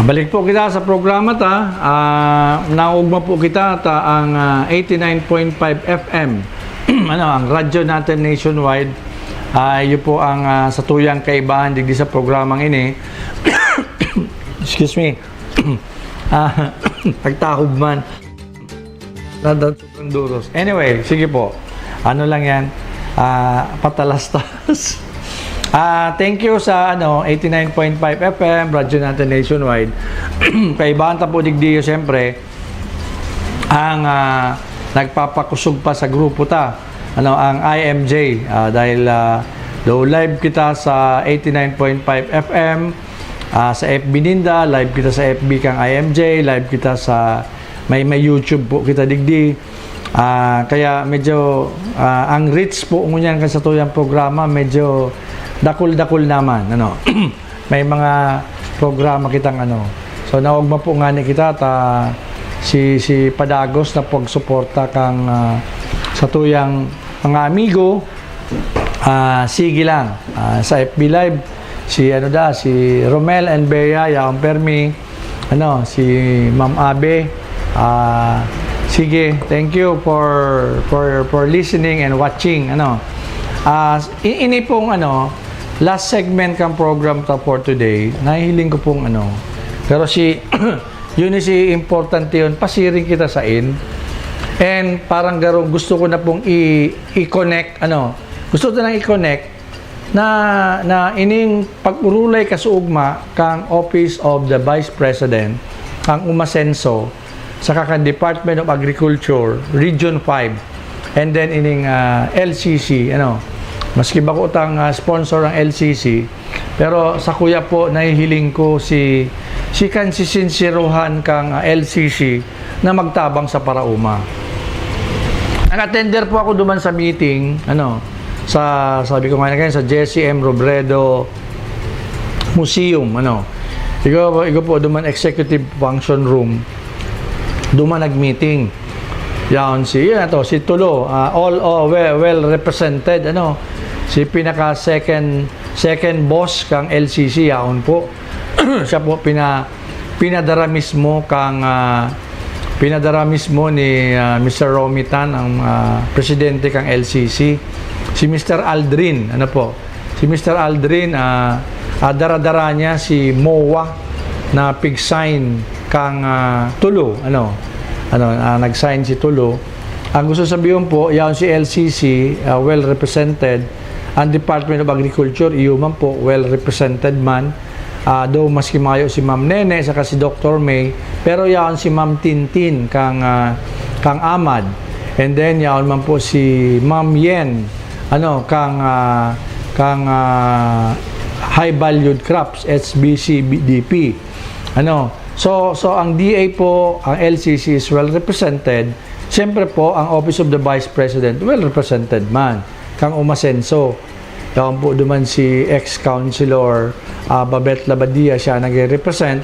Balik po kita sa programa ta. Ah, naugma po kita ta ang, ah, eighty-nine point five F M. Ano, ang radyo natin nationwide. Ah, iyo po ang, ah, satuyang kaibahan digdi sa programang ini. Excuse me. Ah, nagtahob man. Nada-, sobrang duros. Anyway, sige po. Ano lang yan. Ah, patalastas. Ah, thank you sa, ano, eighty-nine point five F M, Radyo Natin Nationwide. Kaibahan ta po digdi, siyempre, ang, ah, nagpapakusog pa sa grupo ta, ano, ang I M J. Ah, dahil, ah, do live kita sa eighty-nine point five F M, ah, sa F B ninda, live kita sa F B kang I M J, live kita sa may, may YouTube po kita digdi. Ah, kaya medyo, ah, ang reach po ngunyan kan satuyang programa, medyo dakul-dakul naman, ano. May mga programa kitang, ano. So, naogma po ngani kita ta si, si padagos na pagsuporta kang, ah, satuyang mga amigo. Ah, sige lang. Ah, sa F B Live, si ano da, si Romel and Bea, yaon permi. Ano, si Ma'am Abe. Ah, sige, thank you for, for, for listening and watching. Ano, ah, i-, ini pong, ano, last segment kang program ta for today. Nahihiling ko pong, ano, pero si, yun si importante yun, pasiring kita sa in. And parang garo-, gusto ko na pong i-, i-connect, ano, gusto ko na i-connect na, na ining pag-urulay kasuugma kang Office of the Vice President, ang umasenso, saka kan Department of Agriculture, Region five, and then ining, ah, L C C, ano. Maski bako tang, ah, sponsor ang L C C, pero sa kuya po, nahihiling ko si, si kansisinsirohan kang, ah, L C C na magtabang sa paraoma. Nag-attender po ako duman sa meeting, ano, sa, sabi ko nga na kayo, sa Jesse M. Robredo Museum, ano. Igo, igo po, duman executive function room. Duman nag-meeting. Yaon si, yun na to, si Tulo, ah, all, oh, well, well represented, ano. Si pinaka second, second boss kang L C C, yaon po. Siya po pina-, pinadara mismo kang, ah, pinadara mismo ni, ah, Mister Romy Tan, ang, ah, presidente kang L C C. Si Mister Aldrin, ano po, si Mister Aldrin, ah, ah, dara-dara niya si MOA na pig-sign kang, ah, Tulo, ano, ano, ah, nag-sign si Tulo. Ang gusto sabihin po, yaon si L C C, ah, well represented. Ang Department of Agriculture, iyo man po, well represented man. Ah, though maski mayo si Ma'am Nene saka si Doctor May, pero yaon si Ma'am Tintin kang, ah, kang AMAD. And then, yaon man po si Ma'am Yen, ano, kang, ah, kang, ah, High Valued Crops, H B C D P. Ano, so, so ang D A po, ang L C C is well represented. Siyempre po, ang Office of the Vice President, well represented man. Kang umasenso. Yaon po duman si ex-councilor, ah, Babet Labadia, siya nagre-represent.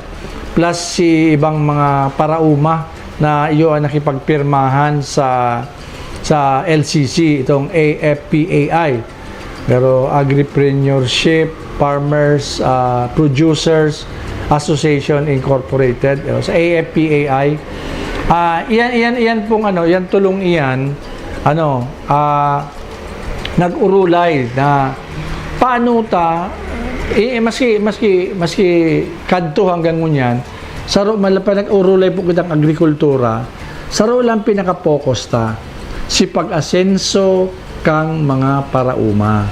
Plus si ibang mga parauma na iyo ang nakipagpirmahan sa, sa L C C, itong A F P A I. Pero Agripreneurship, Farmers, ah, Producers Association Incorporated, o sa A F P A I. Ah, iyan, iyan, iyan pong ano, iyan tulong iyan, ano, ah, nag-urulay na paano ta, eh, maski, maski, maski kadto hanggang ngunyan, saro man lang pa nag-urulay po kitang agrikultura, saro lang pinaka-focus ta, si pag-asenso kang mga parauma.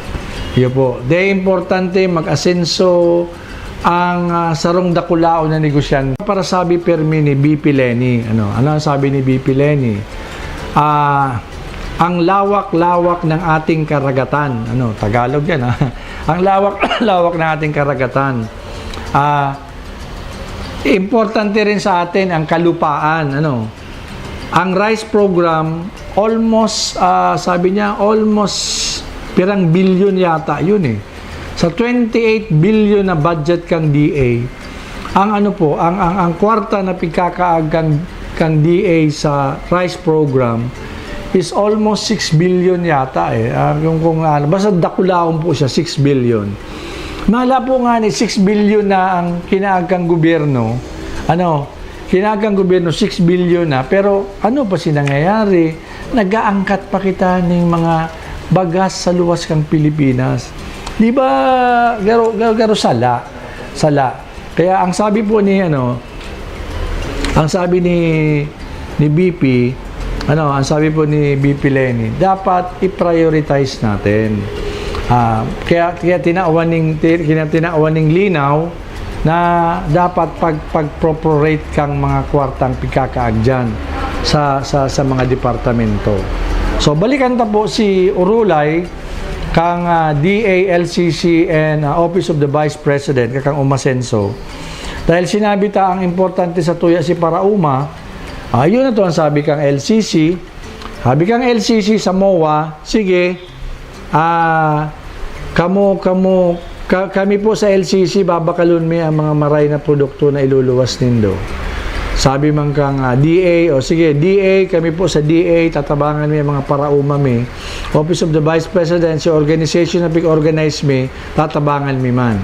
Iyo po. De importante mag-asenso ang, ah, sarong dakulaon na negosyante. Para sabi permi ni V P Leni, ano, ano ang sabi ni V P Leni? Ah, ang lawak-lawak ng ating karagatan, ano, Tagalog yan, ah. Ang lawak-lawak ng ating karagatan. Ah, importante rin sa atin ang kalupaan, ano. Ang rice program, almost, ah, sabi niya, almost pirang bilyon yata yun, eh. Sa twenty-eight billion na budget kang D A, ang ano po, ang, ang, ang kwarta na pigkakaag kang, kang D A sa rice program is almost six billion yata, eh. Ah, yung kung ano, basta dakulaon po siya, six billion. Mala po nga ni six billion na ang kinaag kang gobyerno, Ano, kinakang gobyerno six billion na, pero ano pa si nangyayari? Nag-aangkat pa kita ning mga bagas sa luwas kang Pilipinas. Di ba, garo, garo, garo sala? Sala. Kaya ang sabi po ni, ano, ang sabi ni, ni B P, ano, ang sabi po ni B P Leni, dapat i-prioritize natin. Ah, kaya, kaya tinawan ning, ti-, kaya tinawan ning linaw na dapat pag, pag-proporate kang mga kwartang pigkakaagyan sa, sa, sa mga departamento. So, balikan ta po si Urulay kang, ah, D A, L C C, and, ah, Office of the Vice President, kakang Umasenso. Dahil sinabi ta ang importante sa tuya si Parauma, ah, yun na to ang sabi kang L C C. Sabi kang L C C sa MOA, sige, ah, kamo, kamo, ka-, kami po sa L C C, babakalon mi ang mga maray na produkto na iluluwas nindo. Sabi man kang, ah, D A, o sige, D A, kami po sa D A, tatabangan mi ang mga Parauma mi. Office of the Vice President, si organization na pig-organize mi, tatabangan mi man.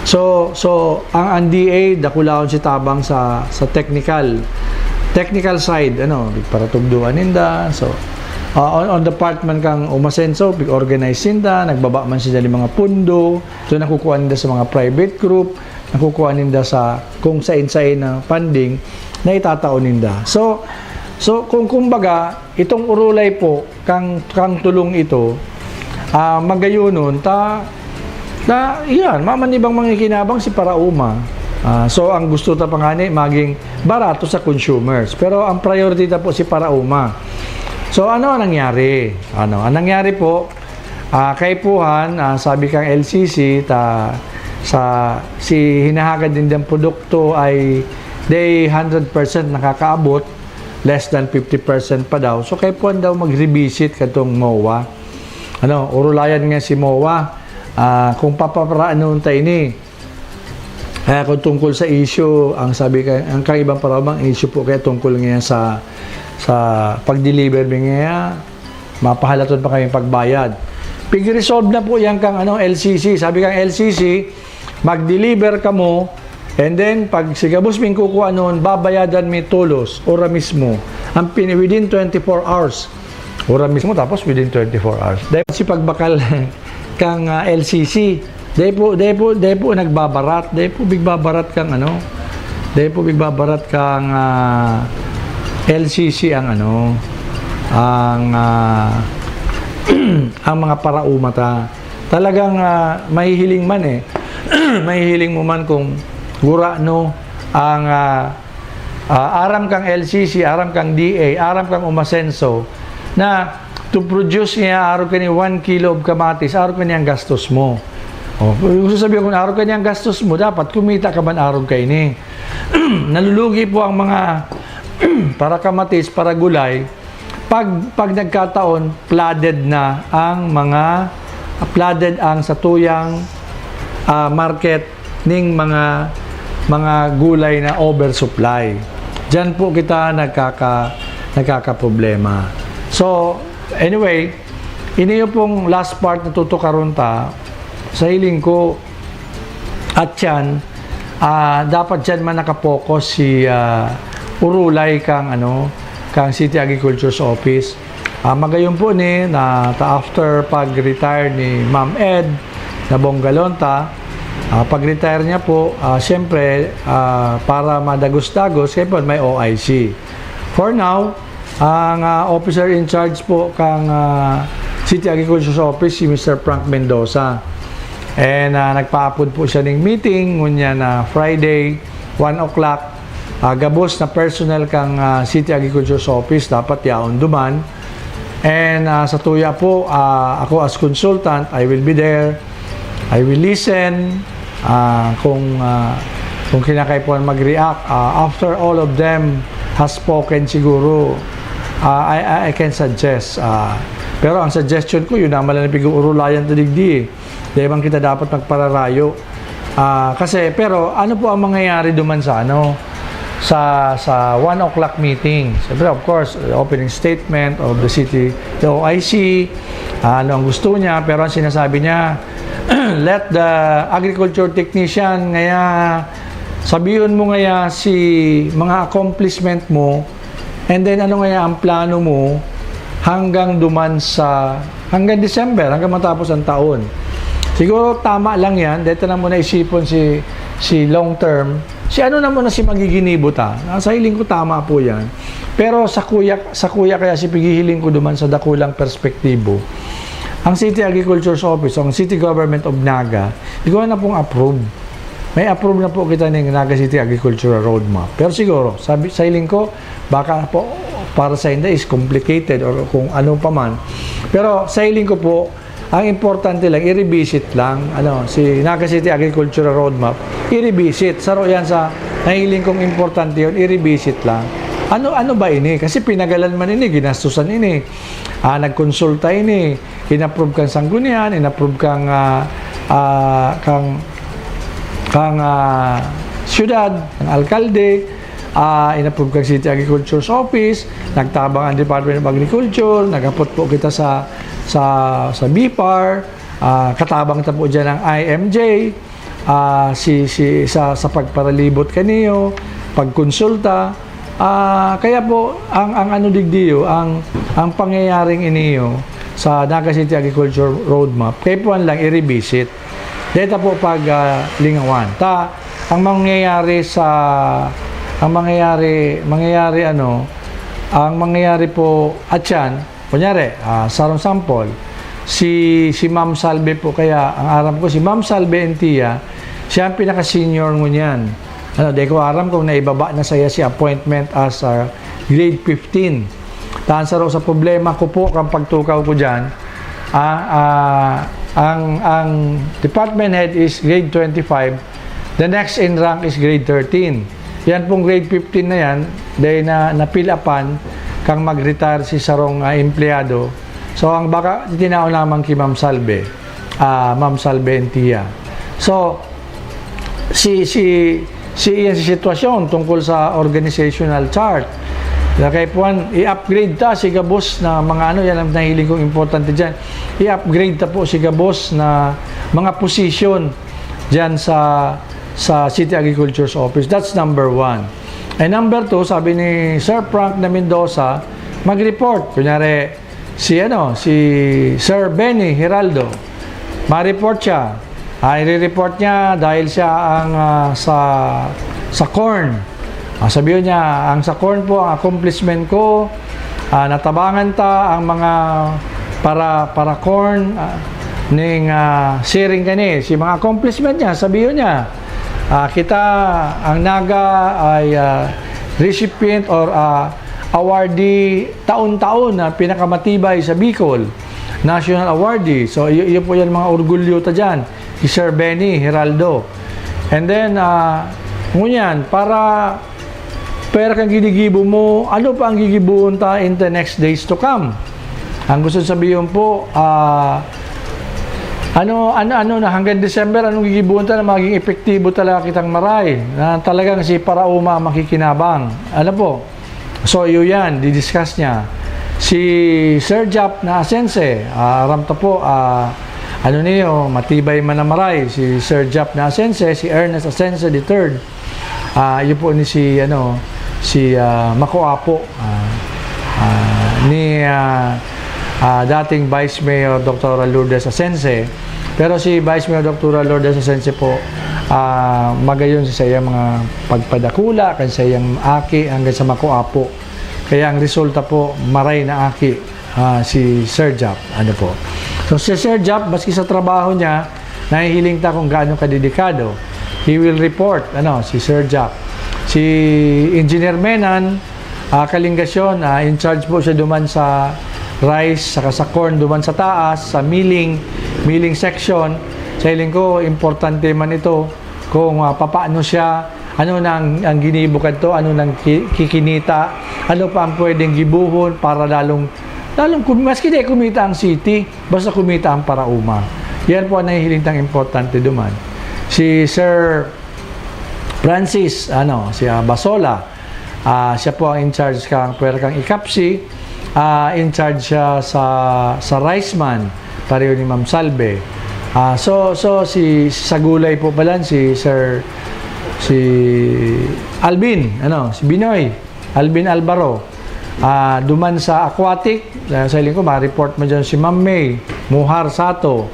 So, so ang, ang D A, dakulaon si tabang sa, sa technical, technical side, ano, paratugduan ninda. So, ah, on, on the part man kang Umasenso, pig-organize ninda, nagbaba man sila ng mga pundo, so nakukuha ninda sa mga private group, nakukuha ninda sa kung sain-sain na funding na itatao ninda. So, so kung kumbaga, itong Urulay po, kang, kang tulong ito, ah, magayonon ta, na, iyan, maman ibang mangikinabang si Parauma. Ah, so, ang gusto ta pa ngani, maging barato sa consumers. Pero ang priority ta po si Parauma. So, ano ang nangyari? Ano, ang nangyari po, ah, kaipuhan, ah, sabi kang L C C, ta, sa, si hinahagad nindang produkto ay di hundred percent nakakaabot, less than fifty percent pa daw. So, kaipuhan daw mag-revisit katong MOA. Ano, urulayan nga si MOA, ah, kung papaparaanon ta ini. Kaya kung tungkol sa issue, ang sabi ka, ang kang ibang parabang issue po kaya tungkol ngayon sa, sa pag-deliver mi ngayon, mapahalaton pa kami pagbayad. Pig-resolve na po yan kang, ano, L C C. Sabi kang L C C, mag-deliver kamo, and then, pag sigabos ming kukuha noon, babayadan mi tolos, ora mismo. Ang pin-, within twenty-four hours. Ora mismo, tapos within twenty-four hours. Dahil si pagbakal kang, ah, L C C, dahil po, dahil po, dahil po nagbabarat, dahil po bigbabarat kang ano, dahil po bigbabarat kang, ah, L C C ang ano, ang, ah, ang mga parauma ta. Talagang, ah, mahihiling man eh. Mahihiling mo man kung gurano ang, ah, ah, aram kang L C C, aram kang D A, aram kang Umasenso, na to produce niya arog kani one kilo of kamatis, arog kani ang gastos mo. Oh, gusto sabihin, kung arog kani ang gastos mo, dapat kumita ka man arog kaini. Nalulugi po ang mga para kamatis, para gulay, pag, pag nagkataon, flooded na ang mga, flooded ang satuyang, ah, market ning mga, mga gulay na oversupply. Diyan po kita nagkaka-, nagkakaproblema. So, anyway, ini yung pong last part na tutukaron ta, sa hiling ko, at yan, ah, dapat dyan man nakapokus si, ah, Urulay kang, ano, kang City Agriculture's Office. Ah, magayon po ni na ta after pag-retire ni Ma'am Ed na Bongalonta, ah, pag-retire niya po, ah, siyempre, ah, para madagos-dagos, kaya po may O I C. For now, ang, ah, officer in charge po kang, ah, City Agriculture's Office, si Mister Frank Mendoza. And, ah, nagpaapod po siya ning meeting, ngunyan na Friday, one o'clock. Ah, gabos na personnel kang, ah, City Agriculture's Office, dapat yaon duman. And, ah, sa tuya po, ah, ako as consultant, I will be there. I will listen. Ah, kung, ah, kung kinakaipuhan mag-react, ah, after all of them has spoken siguro, ah, I, I, I can suggest. Ah, pero ang suggestion ko, yun naman lang pig-uurulayan ta digdi eh. Di man kita dapat magpararayo. Ah, kasi, pero ano po ang mangyayari duman sa ano, sa, sa one o'clock meeting? Siyempre, of course, opening statement of the city, the O I C, ah, ano ang gusto niya, pero ang sinasabi niya, let the agriculture technician ngaya Sabihon mo ngaya si mga accomplishment mo, and then ano ngaya ang plano mo hanggang duman sa, hanggang December, hanggang matapos ang taon. Siguro tama lang yan, dito na muna isipon si, si long term, si ano na muna si magiginibo ta. Nasa hiling ko tama po yan. Pero sa kuya, sa kuya kaya si pighihiling ko duman sa dakulang perspektibo. Ang City Agriculture's Office, ang City Government of Naga, igwa na pong approve. May approve na po kita ng Naga City Agricultural Roadmap. Pero siguro, sabi, sa hiling ko, baka po para sa inda is complicated or kung ano pa man. Pero sa hiling ko po, ang importante lang, i-revisit lang. Ano, si Naga City Agricultural Roadmap, i-revisit. Saro yan sa nahiling kong importante yun, i-revisit lang. Ano, ano ba ini? Kasi pinagalan man ini, ginastusan ini. Ah, nagkonsulta ini, inapprove kang sanggunian, inapprove kang, ah, ah, kang, kang, ah, syudad, kang alkalde, ah, inapprove kang City Agriculture's Office, nagtabang ang Department of Agriculture, nagapot po kita sa, sa, sa BFAR, ah, katabang ta po dyan ang I M J, ah, si, si, sa, sa pagparalibot kaniyo, pagkonsulta. Ah, kaya po, ang, ang ano digdiyo, ang, ang pangyayaring iniyo sa Naga City Agriculture Roadmap, kaya po lang i-revisit. Data po pag, ah, lingawan. Ta, ang mangyayari sa, ang mangyayari, mangyayari ano, ang mangyayari po, atyan, kunyari, ah, sarong sample, si, si Ma'am Salve po, kaya ang aram ko, si Ma'am Salve Entia, siya ang pinaka-senior ngunyan. Ano, di ko aram kung naibaba na saya si appointment as, ah, grade fifteen. Taan sa sa problema ko po, kang pagtukaw ko dyan, ah, ah, ang, ang department head is grade twenty-five, the next in rank is grade thirteen. Yan pong grade fifteen na yan, dahil na, na-fill upan kang mag-retire si sarong, ah, empleyado. So, ang baka, tinaon lamang ki Ma'am Salve, ah, Ma'am Salve Entia. So, si, si, si, yan si sitwasyon tungkol sa organizational chart. Kaya puwan, i-upgrade ta si gabos na mga ano, yan ang nahiling kong importante dyan. I-upgrade ta po si gabos na mga position dyan sa, sa City Agriculture's Office. That's number one. And number two, sabi ni Sir Frank na Mendoza, mag-report. Kunyari, si ano, si Sir Benny Heraldo, ma-report siya. Ah, i-report niya dahil siya ang, ah, sa, sa corn. Ah, sabihin niya, ang sa corn po, ang accomplishment ko, ah, natabangan ta ang mga para, para corn, ah, ning, ah, sharing kani. Si mga accomplishment niya, sabihin niya, ah, kita, ang Naga ay, ah, recipient or, ah, awardee taon-taon na pinakamatibay sa Bicol, national awardee. So, iyo, iyo po yan mga orgulyo ta dyan, si Sir Benny Heraldo. And then, ah, ngunyan, para, para kang ginigibo mo, ano pa ang gigibuon ta in the next days to come? Ang gusto sabihin po, ah, ano, ano, ano na, hanggang December, anong gigibuon ta na maging epektibo talaga kitang maray, na talagang si Parauma ang makikinabang? Ano po? So, iyo yan, didiscuss niya. Si Sir Jap na Asense, ah, aram ta po, ah, ano niyo, matibay man na maray, si Sir Jap na Asense, si Ernest Asense the third. Ah, iyo po ni si, ano, si, ah, Mako Apo, ah, ah, ni, ah, ah, dating Vice Mayor Doktora Lourdes Asense. Pero si Vice Mayor Doktora Lourdes Asense po, ah, magayon sa iyang mga pagpadakula, kan sa iyang aki, hanggang sa Mako Apo. Kaya ang resulta po, maray na aki, ah, si Sir Jap. Ano po? So, si Sir Jap, maski sa trabaho niya, nahihiling ta kung gaano kadedikado. He will report, ano, si Sir Jap. Si Engineer Menan, ah, Kalingasyon, ah, in charge po siya duman sa rice, saka sa corn, duman sa taas, sa milling, milling section. Sa hiling ko, importante man ito kung, ah, papaano siya, ano na ang, ang ginibo kadto, ano nang ki-, kikinita, ano pa ang pwedeng gibuhon para lalong, lalong kum-, maski di kumita ang city, basta kumita ang Parauma. Yan po ang nahihiling tang importante duman. Si Sir Francis, ano, si, ah, Basola, ah, siya po ang in charge kang, pwera kang Ikapsi, ah, in charge siya sa, sa Riceman, pareho ni Ma'am Salve. Ah, so, so si, sa gulay po pala, si Sir, si Alvin, ano, si Binoy, Alvin Alvaro. Ah, duman sa Aquatic, ah, sa hiling ko, ma-report mo dyan si Ma'am May Muhar Sato.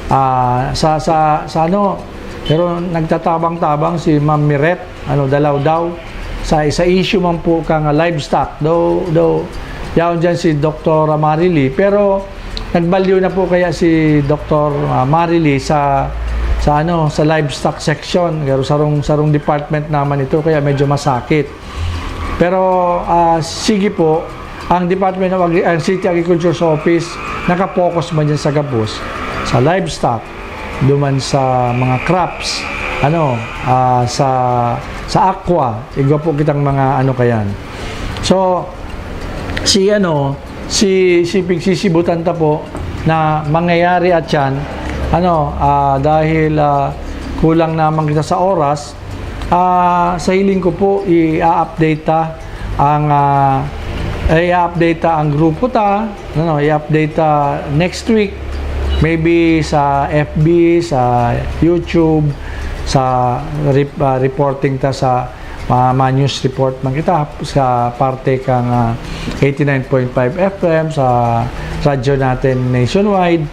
Ah, sa, sa, sa ano, pero nagtatabang-tabang si Ma'am Miret, ano, Dalaw daw. Sa, sa issue man po kang, ah, livestock, daw, daw, yaon dyan si Doktor Marily. Pero, nagbalyo na po kaya si Doktor, ah, Marily sa, sa ano, sa livestock section. Pero sarong, sarong department naman ito, kaya medyo masakit. Pero, ah, sige po, ang Department of Agri-, ang City Agriculture's Office, nakapokus man dyan sa gabos, sa livestock, duman sa mga crops, ano, ah, sa, sa aqua, igwa po kitang mga ano kayan. So, si ano, si, si pigsisibutan ta po na mangyayari at yan, ano, ah, dahil, ah, kulang naman kita sa oras, ah, sa hiling ko po, i-update ta ang, ah, i-update ta ang grupo ta, ano, i-update ta next week, maybe sa F B, sa YouTube, sa rep-, ah, reporting ta sa ma-, ma-news report man kita sa parte kang, ah, eighty-nine point five F M, sa radyo natin nationwide.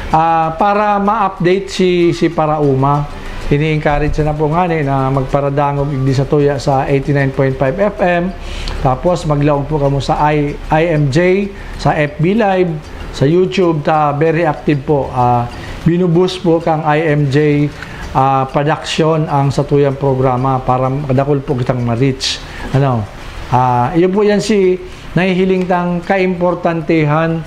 Ah, para ma-update si, si Parauma, ini-encourage na po ngani na magparadangog igdi sa tuya sa eighty-nine point five F M. Tapos maglaog po kamo sa I-, I M J, sa F B Live, sa YouTube, ta very active po. Ah, binubus po kang I M J, ah, production ang satuyang programa para dakul po kitang ma-reach. Ano? Ah, iyo po yan si nahihiling tang kaimportantehan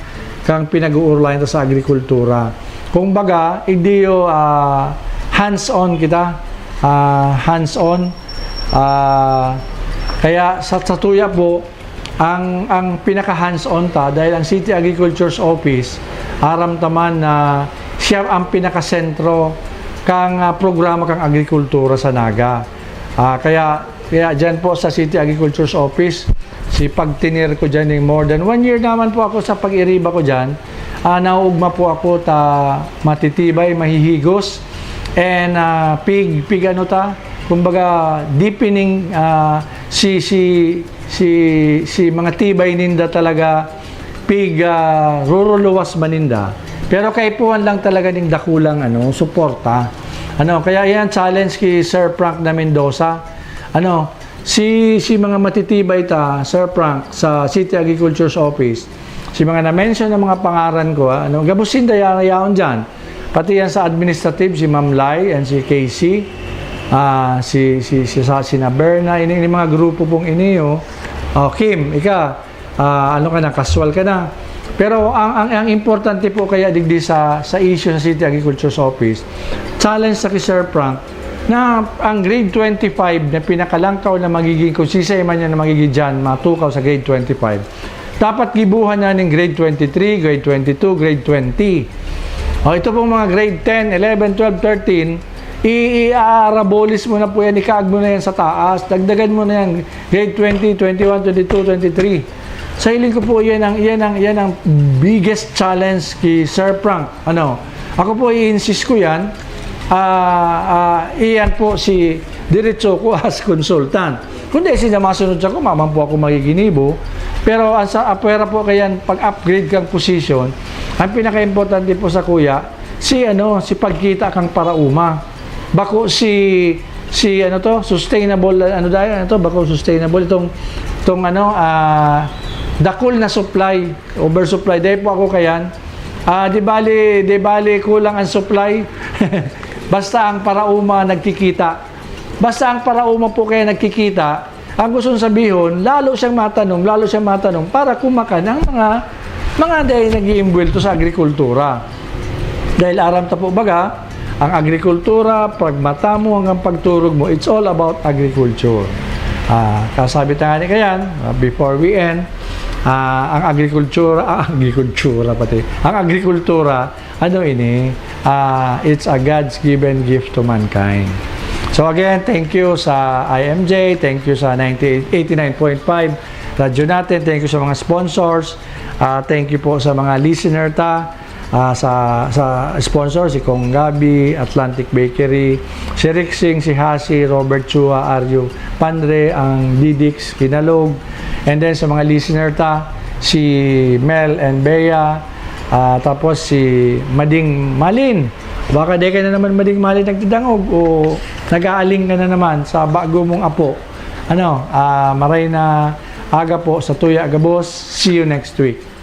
kang pinag-uurulayan ta sa agrikultura. Kung baga, igdiyo, ah, hands-on kita. Ah, hands-on. Ah, kaya sa, sa tuya po, ang, ang pinaka-hands-on ta, dahil ang City Agriculture's Office, aram ta man na siya ang pinakasentro kang, ah, programa kang agrikultura sa Naga. Ah, kaya, kaya dyan po sa City Agriculture's Office, si pagtener ko dyan, yung more than one year naman po ako sa pag-iriba ko dyan, ah, nauugma po ako ta matitibay, mahihigos, and, ah, pig, pig ano ta, kumbaga, deepening, ah, si, si, si, si mga tibay ninda talaga, pig, ah, ruruluwas man ninda. Pero kaipuhan lang talaga ning dakulang, ano, suporta. Ano, kaya yan, challenge ki Sir Frank na Mendoza. Ano, si, si mga matitibay ta, Sir Frank, sa City Agriculture's Office, si mga na-mention na mga pangaran ko, ah, ano, gabos sinda ya-, yaon dyan. Pati yan sa administrative, si Ma'am Lai and si Casey, ah, si, si, si, sa, si Naberna, ini, ini mga grupo pong ini, oh. Oh, Kim, ika, ah, ano ka na, casual ka na. Pero ang, ang, ang importante po kaya digdi sa, sa issue sa City Agriculture's Office, challenge sa ki Sir Frank, na ang grade twenty-five na pinakalangkaw na magiging, kung sisay man yan na magiging dyan, matukaw sa grade twenty-five, dapat gibuhan na ning grade twenty-three, grade twenty-two, grade twenty. O, ito pong mga grade ten, eleven, twelve, thirteen, i-, i-aarabolis mo na po yan, ikaag mo na yan sa taas, dagdagan mo na yan, grade twenty, twenty-one, twenty-two, twenty-three. Sa hiling ko po, yan ang, yan ang, yan ang biggest challenge ki Sir Frank. Ano? Ako po, i-insist ko yan. Ah, ah, iyan po si diretso ko as consultant. Kundi sila masunod sa ko, maman po ako magiginibo. Pero ang sa apwera po kayan, pag-upgrade kang position, ang pinaka-importante po sa kuya, si ano, si pagkita kang parauma. Bako si, si ano to, sustainable, ano dahil, ano to, bako sustainable itong, itong ano, ah, dakul na supply, oversupply. Dahil po ako kayan, ah, di bali, di bali kulang ang supply. Basta ang parauma nagkikita. Basta ang parauma po kaya nagkikita, ang gustong sabihon, lalo siyang matanom, lalo siyang matanom para kumakan ang mga, mga dahil nag-iimbwelto sa agrikultura. Dahil aram ta po baga, ang agrikultura, pag mata mo hanggang pagturog mo, it's all about agriculture. Ah, kasabi ta nga ni kayan, ah, before we end, ah, ang agrikultura, ah, agrikultura pati, ang agrikultura, ano ini, ah, it's a God's given gift to mankind. So again, thank you sa I M J, thank you sa ninety, eighty-nine point five Radyo Natin, thank you sa mga sponsors, ah, thank you po sa mga listener ta, ah, sa, sa sponsor, si Kong Gabi, Atlantic Bakery, Si Rixing, si Hasi, Robert Chua, Arjo Pandre, ang Didix, Kinalog. And then sa mga listener ta, si Mel and Bea, ah, tapos si Mading Malin. Baka di ka na naman, Mading Malin, nagdadangog o nag-aaling ka na naman sa bago mong apo. Ano, ah, maray na aga po sa Tuya Gabos. See you next week.